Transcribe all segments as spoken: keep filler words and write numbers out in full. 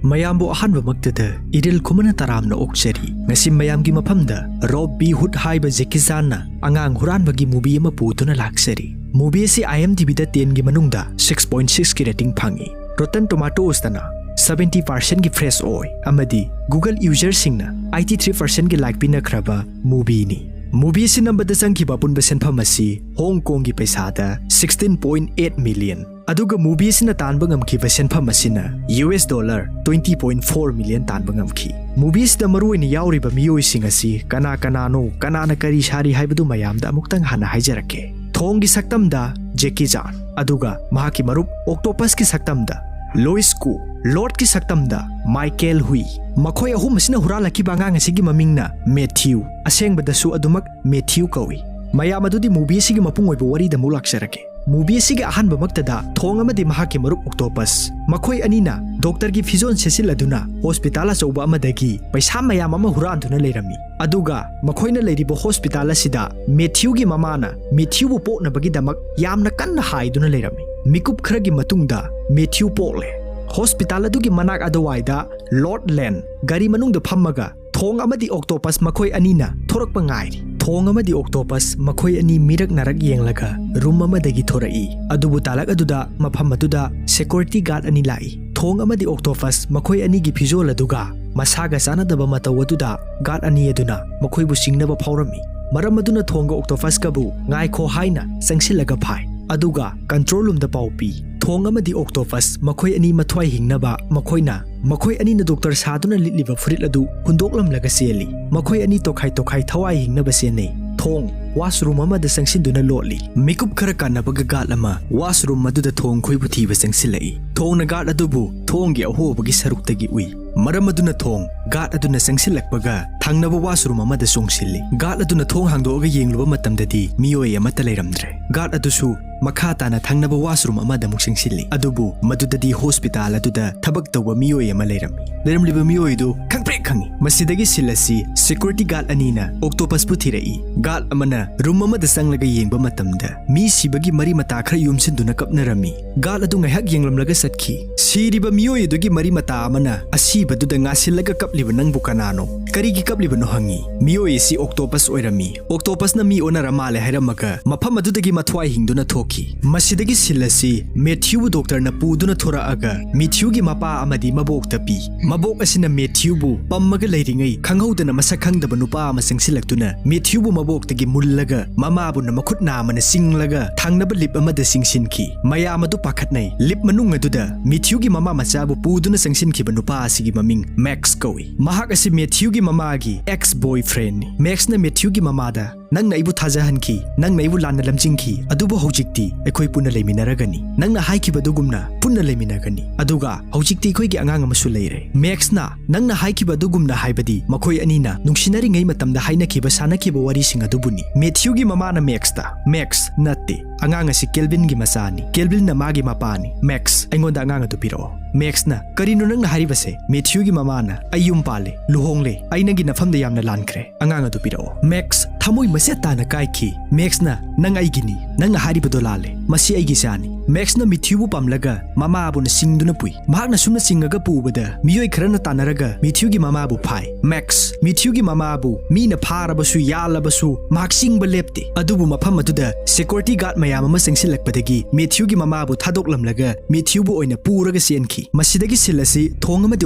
ꯃꯌꯥꯝꯕꯨ ꯑꯍꯥꯟꯕꯃꯛꯇꯗ ꯏꯔꯤꯜ ꯈꯨꯃꯅ ꯇꯔꯥꯝꯅ ꯑꯣꯛꯆꯔꯤ꯫ ꯉꯁꯤ ꯃꯌꯥꯝꯒꯤ ꯃꯐꯝꯗ ꯔꯣꯕ ꯕꯤ ꯍꯨꯗ ꯍꯥꯏꯕ ꯖꯦꯀꯤ ꯆꯥꯟꯅ ꯑꯉꯥꯡ ꯍꯨꯔꯥꯟꯕꯒꯤ movie ꯑꯃ ꯄꯨꯗꯨꯅ ꯂꯥꯛꯆꯔꯤ꯫ Movie ꯑꯁꯤ IMDbꯗ tenꯒꯤ ꯃꯅꯨꯡꯗ six point sixꯀꯤ rating ꯐꯪꯉꯤ꯫ Rotten Tomatoesꯇꯅ seventy percentꯀꯤ fresh ꯑꯣꯏ ꯑꯃꯗꯤ Google userꯁꯤꯡꯅ eighty three percentꯀꯤ like ꯄꯤꯅꯈ꯭ꯔꯕ movieꯅꯤ꯫ Movie ꯑꯁꯤ ꯅꯝꯕꯗ ꯆꯪꯈꯤꯕ ꯑꯄꯨꯟꯕ ꯁꯦꯟꯐꯝ ꯑꯁꯤ ꯍꯣꯡ ꯀꯣꯡꯒꯤ ꯄꯩꯁꯥꯗ sixteen point eight million, ꯑꯗꯨꯒ movie ꯑꯁꯤꯅ ꯇꯥꯟꯕ ꯉꯝꯈꯤꯕ ꯁꯦꯟꯐꯝ ꯑꯁꯤꯅ US dollar twenty point four million ꯇꯥꯟꯕ ꯉꯝꯈꯤ꯫ Movie ꯑꯁꯤꯗ ꯃꯔꯨꯑꯣꯏꯅ ꯌꯥꯎꯔꯤꯕ ꯃꯤꯑꯣꯏꯁꯤꯡ ꯑꯁꯤ ꯀꯅꯥ ꯀꯅꯥꯅꯣ, ꯀꯅꯥꯅ ꯀꯔꯤ ꯁꯥꯔꯤ ꯍꯥꯏꯕꯗꯨ ꯃꯌꯥꯝꯗ ꯑꯃꯨꯛꯇꯪ ꯍꯥꯟꯅ ꯍꯥꯏꯖꯔꯛꯀꯦ꯫ ꯊꯣꯡꯒꯤ ꯁꯛꯇꯝꯗ ꯖꯦꯀꯤ ꯆꯥꯟ, ꯑꯗꯨꯒ ꯃꯍꯥꯛꯀꯤ ꯃꯔꯨꯞ ꯑꯣꯛꯇꯣꯄꯁꯀꯤ ꯁꯛꯇꯝꯗ ꯂꯣꯏꯁ ꯀꯨ, ꯂꯣꯔꯗꯀꯤ ꯁꯛꯇꯝꯗ ꯃꯥꯏꯀꯦꯜ ꯍꯨꯏ꯫ ꯃꯈꯣꯏ ꯑꯍꯨꯝ ꯑꯁꯤꯅ ꯍꯨꯔꯥꯜꯂꯛꯈꯤꯕ ꯑꯉꯥꯡ ꯑꯁꯤꯒꯤ ꯃꯃꯤꯡꯅ ꯃꯦꯊ꯭ꯌꯨ, ꯑꯁꯦꯡꯕꯗꯁꯨ ꯑꯗꯨꯃꯛ ꯃꯦꯊ꯭ꯌꯨ ꯀꯧꯏ꯫ ꯃꯌꯥꯝ ꯑꯗꯨꯗꯤ movie ꯑꯁꯤꯒꯤ ꯃꯄꯨꯡ ꯑꯣꯏꯕ ꯋꯥꯔꯤꯗ ꯑꯃꯨꯛ ꯂꯥꯛꯆꯔꯒꯦ꯫ Movie ꯑꯁꯤꯒꯤ ꯑꯍꯥꯟꯕꯃꯛꯇꯗ ꯊꯣꯡ ꯑꯃꯗꯤ ꯃꯍꯥꯛꯀꯤ ꯃꯔꯨꯞ ꯑꯣꯛꯇꯣꯄꯁ, ꯃꯈꯣꯏ ꯑꯅꯤꯅ ꯗꯣꯛꯇꯔꯒꯤ ꯐꯤꯖꯣꯜ ꯁꯦꯠꯆꯤꯜꯂꯗꯨꯅ hospital ꯑꯆꯧꯕ ꯑꯃꯗꯒꯤ ꯄꯩꯁꯥ ꯃꯌꯥꯝ ꯑꯃ ꯍꯨꯔꯥꯟꯗꯨꯅ ꯂꯩꯔꯝꯃꯤ꯫ ꯑꯗꯨꯒ ꯃꯈꯣꯏꯅ ꯂꯩꯔꯤꯕ hospital ꯑꯁꯤꯗ ꯃꯦꯊ꯭ꯌꯨꯒꯤ ꯃꯃꯥꯅ ꯃꯦꯊ꯭ꯌꯨꯕꯨ ꯄꯣꯛꯅꯕꯒꯤꯗꯃꯛ ꯌꯥꯝꯅ ꯀꯟꯅ ꯍꯥꯏꯗꯨꯅ ꯂꯩꯔꯝꯃꯤ꯫ ꯃꯤꯀꯨꯞ ꯈꯔꯒꯤ ꯃꯇꯨꯡꯗ ꯃꯦꯊ꯭ꯌꯨ ꯄꯣꯛꯂꯦ꯫ Hospital ꯑꯗꯨꯒꯤ ꯃꯅꯥꯛ ꯑꯗꯨꯋꯥꯏꯗ ꯂꯣꯔꯗ ꯂꯦꯟ ꯒꯥꯔꯤ ꯃꯅꯨꯡꯗ ꯐꯝꯃꯒ ꯊꯣꯡ ꯑꯃꯗꯤ ꯑꯣꯛꯇꯣꯄꯁ ꯃꯈꯣꯏ ꯑꯅꯤꯅ ꯊꯣꯔꯛꯄ ꯉꯥꯏꯔꯤ꯫ ꯊꯣꯡ ꯑꯃꯗꯤ ꯑꯣꯛꯇꯣꯄꯁ ꯃꯈꯣꯏ ꯑꯅꯤ ꯃꯤꯔꯛ ꯅꯥꯔꯛ ꯌꯦꯡꯂꯒ room ꯑꯃꯗꯒꯤ ꯊꯣꯔꯛꯏ꯫ ꯑꯗꯨꯕꯨ ꯇꯥꯂꯛ ꯑꯗꯨꯗ ꯃꯐꯝ ꯑꯗꯨꯗ security guard ꯑꯅꯤ ꯂꯥꯛꯏ꯫ ꯊꯣꯡ ꯑꯃꯗꯤ ꯑꯣꯛꯇꯣꯄꯁ ꯃꯈꯣꯏ ꯑꯅꯤꯒꯤ ꯐꯤꯖꯣꯜ ꯑꯗꯨꯒ ꯃꯁꯥꯒ ꯆꯥꯟꯅꯗꯕ ꯃꯇꯧ ꯑꯗꯨꯗ guard ꯑꯅꯤ ꯑꯗꯨꯅ ꯃꯈꯣꯏꯕꯨ ꯆꯤꯡꯅꯕ ꯐꯥꯎꯔꯝꯃꯤ꯫ ꯃꯔꯝ ꯑꯗꯨꯅ ꯊꯣꯡꯒ ꯑꯣꯛꯇꯣꯄꯁꯀꯕꯨ "ꯉꯥꯏꯈꯣ" ꯍꯥꯏꯅ ꯆꯪꯁꯤꯜꯂꯒ ꯐꯥꯏ꯫ ꯑꯗꯨꯒ control roomꯗ ꯄꯥꯎ ꯄꯤ꯫ ꯊꯣꯡ ꯑꯃꯗꯤ ꯑꯣꯛꯇꯣꯄꯁ ꯃꯈꯣꯏ ꯑꯅꯤ ꯃꯊ꯭ꯋꯥꯏ ꯍꯤꯡꯅꯕ ꯃꯈꯣꯏꯅ ꯃꯈꯣꯏ ꯑꯅꯤꯅ ꯗꯣꯛꯇꯔ ꯁꯥꯗꯨꯅ ꯂꯤꯠꯂꯤꯕ ꯐꯨꯔꯤꯠ ꯑꯗꯨ ꯍꯨꯟꯗꯣꯛꯂꯝꯂꯒ ꯆꯦꯜꯂꯤ꯫ ꯃꯈꯣꯏ ꯑꯅꯤ ꯇꯣꯈꯥꯏ ꯇꯣꯈꯥꯏ ꯊꯋꯥꯏ ꯍꯤꯡꯅꯕ ꯆꯦꯟꯅꯩ꯫ ꯊꯣꯡ washroom ꯑꯃꯗ ꯆꯪꯁꯤꯟꯗꯨꯅ ꯂꯣꯠꯂꯤ꯫ ꯃꯤꯀꯨꯞ ꯈꯔ ꯀꯥꯟꯅꯕꯒ guard ꯑꯃ washroom ꯑꯗꯨꯗ ꯊꯣꯡ ꯈꯣꯏꯕꯨ ꯊꯤꯕ ꯆꯪꯁꯤꯜꯂꯛꯏ꯫ ꯊꯣꯡꯅ guard ꯑꯗꯨꯕꯨ ꯊꯣꯡꯒꯤ ꯑꯍꯣꯕꯒꯤ ꯁꯔꯨꯛꯇꯒꯤ ꯎꯏ꯫ ꯃꯔꯝ ꯑꯗꯨꯅ ꯊꯣꯡ guard ꯑꯗꯨꯅ ꯆꯪꯁꯤꯜꯂꯛꯄꯒ ꯊꯪꯅꯕ washroom ꯑꯃꯗ ꯆꯣꯡꯁꯤꯜꯂꯤ꯫ Guard ꯑꯗꯨꯅ ꯊꯣꯡ ꯍꯥꯡꯗꯣꯛꯑꯒ ꯌꯦꯡꯂꯨꯕ ꯃꯇꯝꯗꯗꯤ ꯃꯤꯑꯣꯏ ꯑꯃꯠꯇ ꯂꯩꯔꯝꯗ꯭ꯔꯦ꯫ Guard ꯑꯗꯨꯁꯨ ꯃꯈꯥ ꯇꯥꯅ ꯊꯪꯅꯕ washroom ꯑꯃꯗ ꯑꯃꯨꯛ ꯆꯪꯁꯤꯜꯂꯤ꯫ ꯑꯗꯨꯕꯨ ꯃꯗꯨꯗꯗꯤ hospital ꯑꯗꯨꯗ ꯊꯕꯛ ꯇꯧꯕ ꯃꯤꯑꯣꯏ ꯑꯃ ꯂꯩꯔꯝꯃꯤ꯫ ꯂꯩꯔꯝꯂꯤꯕ ꯃꯤꯑꯣꯏ ꯑꯗꯨ ꯈꯪꯄ꯭ꯔꯦꯛ ꯄꯦꯛ ꯈꯪꯉꯤ꯫ ꯃꯁꯤꯗꯒꯤ ꯁꯤꯜ ꯑꯁꯤ ꯁꯦꯀ꯭ꯌꯨꯔꯤꯇꯤ ꯒꯥꯔꯗ ꯑꯅꯤꯅ ꯑꯣꯛꯇꯣꯄꯁꯄꯨ ꯊꯤꯔꯛꯏ꯫ ꯒꯥꯔꯗ ꯑꯃꯅ ꯔꯨꯝ ꯑꯃꯗ ꯆꯪꯂꯒ ꯌꯦꯡꯕ ꯃꯇꯝꯗ ꯃꯤ ꯁꯤꯕꯒꯤ ꯃꯔꯤ ꯃꯇꯥ ꯈꯔ ꯌꯣꯝꯁꯤꯟꯗꯨꯅ ꯀꯞꯅꯔꯝꯃꯤ꯫ ꯒꯥꯔꯗ ꯑꯗꯨ ꯉꯥꯏꯍꯥꯛ ꯌꯦꯡꯂꯝꯂꯒ ꯆꯠꯈꯤ꯫ ꯁꯤꯔꯤꯕ ꯃꯤꯑꯣꯏ ꯑꯗꯨꯒꯤ ꯃꯔꯤ ꯃꯇꯥ ꯑꯃꯅ ꯑꯁꯤꯕꯗꯨꯗ ꯉꯥꯁꯤꯜꯂꯒ ꯀꯞꯂꯤꯕ ꯅꯪꯕꯨ ꯀꯅꯥꯅꯣ? ꯀꯔꯤꯒꯤ ꯀꯞꯂꯤꯕꯅꯣ ꯍꯪꯉꯤ꯫ ꯃꯤꯑꯣꯏ ꯑꯁꯤ ꯑꯣꯛꯇꯣꯄꯁ ꯑꯣꯏꯔꯝꯃꯤ꯫ ꯑꯣꯛꯇꯣꯄꯁꯅ ꯃꯤ ꯑꯣꯟꯅꯔ ꯃꯥꯜꯂꯦ ꯍꯥꯏꯔꯝꯃꯒ ꯃꯐꯝ ꯑꯗꯨꯗꯒꯤ ꯃꯊ꯭ꯋꯥꯏ ꯍꯤꯡꯗꯨꯅ ꯊꯣꯛꯈꯤ꯫ ꯃꯁꯤꯗꯒꯤ ꯁꯤꯜ ꯑꯁꯤ ꯃꯦꯊ꯭ꯌꯨꯕꯨ ꯗꯣꯛꯇꯔꯅ ꯄꯨꯗꯨꯅ ꯊꯣꯔꯛꯑꯒ ꯃꯦꯊ꯭ꯌꯨꯒꯤ ꯃꯄꯥ ꯑꯃꯗꯤ ꯃꯕꯣꯛꯇ ꯄꯤ꯫ ꯃꯕꯣꯛ ꯑꯁꯤꯅ ꯃꯦꯊ꯭ꯌꯨꯕꯨ ꯄꯝꯃꯒ ꯂꯩꯔꯤꯉꯩ ꯈꯪꯍꯧꯗꯅ ꯃꯁꯛ ꯈꯪꯗꯕ ꯅꯨꯄꯥ ꯑꯃ ꯆꯪꯁꯤꯜꯂꯛꯇꯨꯅ ꯃꯦꯊ꯭ꯌꯨꯕꯨ ꯃꯕꯣꯛꯇꯒꯤ ꯃꯨꯜꯂꯒ ꯃꯃꯥꯕꯨꯅ ꯃꯈꯨꯠ ꯅꯥꯝꯃꯅ ꯆꯤꯡꯂꯒ ꯊꯪꯅꯕ ꯂꯤꯞ ꯑꯃꯗ ꯆꯤꯡꯁꯤꯟꯈꯤ꯫ ꯃꯌꯥꯝ ꯑꯗꯨ ꯄꯥꯈꯠꯅꯩ꯫ ꯂꯤꯞ ꯃꯅꯨꯡ ꯑꯗꯨꯗ ꯃꯦꯊ꯭ꯌꯨꯒꯤ ꯃꯃꯥ ꯃꯆꯥꯕꯨ ꯄꯨꯗꯨꯅ ꯆꯪꯁꯤꯟꯈꯤꯕ ꯅꯨꯄꯥ ꯑꯁꯤꯒꯤ ꯃꯃꯤꯡ ꯃꯦꯛꯁ ꯀꯧꯏ꯫ ꯃꯍꯥꯛ ꯑꯁꯤ ꯃꯦꯊ꯭ꯌꯨꯒꯤ ꯃꯃꯥꯒꯤ ꯑꯦꯛꯁ ꯕꯣꯏ ꯐ꯭ꯔꯦꯟꯅꯤ꯫ ꯃꯦꯛꯁꯅ ꯃꯦꯊ꯭ꯌꯨꯒꯤ ꯃꯃꯥꯗ, "ꯅꯪꯅ ꯑꯩꯕꯨ ꯊꯥꯖꯍꯟꯈꯤ, ꯅꯪꯅ ꯑꯩꯕꯨ ꯂꯥꯟꯅ ꯂꯝꯖꯤꯡꯈꯤ, ꯑꯗꯨꯕꯨ ꯍꯧꯖꯤꯛꯇꯤ ꯑꯩꯈꯣꯏ ꯄꯨꯟꯅ ꯂꯩꯃꯤꯟꯅꯔꯒꯅꯤ꯫ ꯅꯪꯅ ꯍꯥꯏꯈꯤꯕ ꯑꯗꯨꯒꯨꯝꯅ ꯄꯨꯟꯅ ꯂꯩꯃꯤꯟꯅꯒꯅꯤ꯫ ꯑꯗꯨꯒ ꯍꯧꯖꯤꯛꯇꯤ ꯑꯩꯈꯣꯏꯒꯤ ꯑꯉꯥꯡ ꯑꯃꯁꯨ ꯂꯩꯔꯦ꯫" ꯃꯦꯛꯁꯅ, "ꯅꯪꯅ ꯍꯥꯏꯈꯤꯕ ꯑꯗꯨꯒꯨꯝꯅ" ꯍꯥꯏꯕꯗꯤ ꯃꯈꯣꯏ ꯑꯅꯤꯅ ꯅꯨꯡꯁꯤꯅꯔꯤꯉꯩ ꯃꯇꯝꯗ ꯍꯥꯏꯅꯈꯤꯕ ꯁꯥꯟꯅꯈꯤꯕ ꯋꯥꯔꯤꯁꯤꯡ ꯑꯗꯨꯕꯨꯅꯤ꯫ ꯃꯦꯊ꯭ꯌꯨꯒꯤ ꯃꯃꯥꯅ ꯃꯦꯛꯁꯇ, "ꯃꯦꯛꯁ, ꯅꯠꯇꯦ, ꯑꯉꯥꯡ ꯑꯁꯤ ꯀꯦꯜꯚꯤꯟꯒꯤ ꯃꯆꯥꯅꯤ꯫ ꯀꯦꯜꯚꯤꯟꯅ ꯃꯥꯒꯤ ꯃꯄꯥꯅꯤ꯫ ꯃꯦꯛꯁ, ꯑꯩꯉꯣꯟꯗ ꯑꯉꯥꯡ ꯑꯗꯨ ꯄꯤꯔꯛꯑꯣ꯫" ꯃꯦꯛꯁꯅ, "ꯀꯔꯤꯅꯣ ꯅꯪꯅ ꯍꯥꯏꯔꯤꯕꯁꯦ? ꯃꯦꯊ꯭ꯌꯨꯒꯤ ꯃꯃꯥꯅ, ꯑꯩ ꯌꯨꯝ ꯄꯥꯜꯂꯦ, ꯂꯨꯍꯣꯡꯂꯦ, ꯑꯩ ꯅꯪꯒꯤ ꯅꯐꯝꯗ ꯌꯥꯝꯅ ꯂꯥꯟꯈ꯭ꯔꯦ꯫ ꯑꯉꯥꯡ ꯑꯗꯨ ꯄꯤꯔꯛꯑꯣ꯫" ꯃꯦꯛꯁ ꯊꯃꯣꯏ ꯃꯆꯦꯠ ꯇꯥꯅ ꯀꯥꯏꯈꯤ꯫ ꯃꯦꯛꯁꯅ, "ꯅꯪ ꯑꯩꯒꯤꯅꯤ, ꯅꯪꯅ ꯍꯥꯏꯔꯤꯕꯗꯣ ꯂꯥꯜꯂꯦ, ꯃꯁꯤ ꯑꯩꯒꯤ ꯏꯆꯥꯅꯤ꯫" ꯃꯦꯛꯁꯅ ꯃꯦꯊ꯭ꯌꯨꯕꯨ ꯄꯥꯝꯂꯒ ꯃꯃꯥꯕꯨꯅ ꯆꯤꯡꯗꯨꯅ ꯄꯨꯏ꯫ ꯃꯍꯥꯛꯅ ꯁꯨꯝꯅ ꯆꯤꯡꯉꯒ ꯄꯨꯕꯗ ꯃꯤꯑꯣꯏ ꯈꯔꯅ ꯇꯥꯟꯅꯔꯒ ꯃꯦꯊ꯭ꯌꯨꯒꯤ ꯃꯃꯥꯕꯨ ꯐꯥꯏ꯫ ꯃꯦꯛꯁ, ꯃꯦꯊ꯭ꯌꯨꯒꯤ ꯃꯃꯥꯕꯨ ꯃꯤꯅ ꯐꯥꯔꯕꯁꯨ ꯌꯥꯜꯂꯕꯁꯨ ꯃꯍꯥꯛ ꯆꯤꯡꯕ ꯂꯦꯞꯇꯦ꯫ ꯑꯗꯨꯕꯨ ꯃꯐꯝ ꯑꯗꯨꯗ ꯁꯦꯀ꯭ꯌꯨꯔꯤꯇꯤ ꯒꯥꯔꯗ ꯃꯌꯥꯝ ꯑꯃ ꯆꯪꯁꯤꯜꯂꯛꯄꯗꯒꯤ ꯃꯦꯊ꯭ꯌꯨꯒꯤ ꯃꯃꯥꯕꯨ ꯊꯥꯗꯣꯛꯂꯝꯂꯒ ꯃꯦꯊ꯭ꯌꯨꯕꯨ ꯑꯣꯏꯅ ꯄꯨꯔꯒ ꯆꯦꯟꯈꯤ꯫ ꯃꯁꯤꯗꯒꯤ ꯁꯤꯜ ꯑꯁꯤ ꯊꯣꯡ ꯑꯃꯗꯤ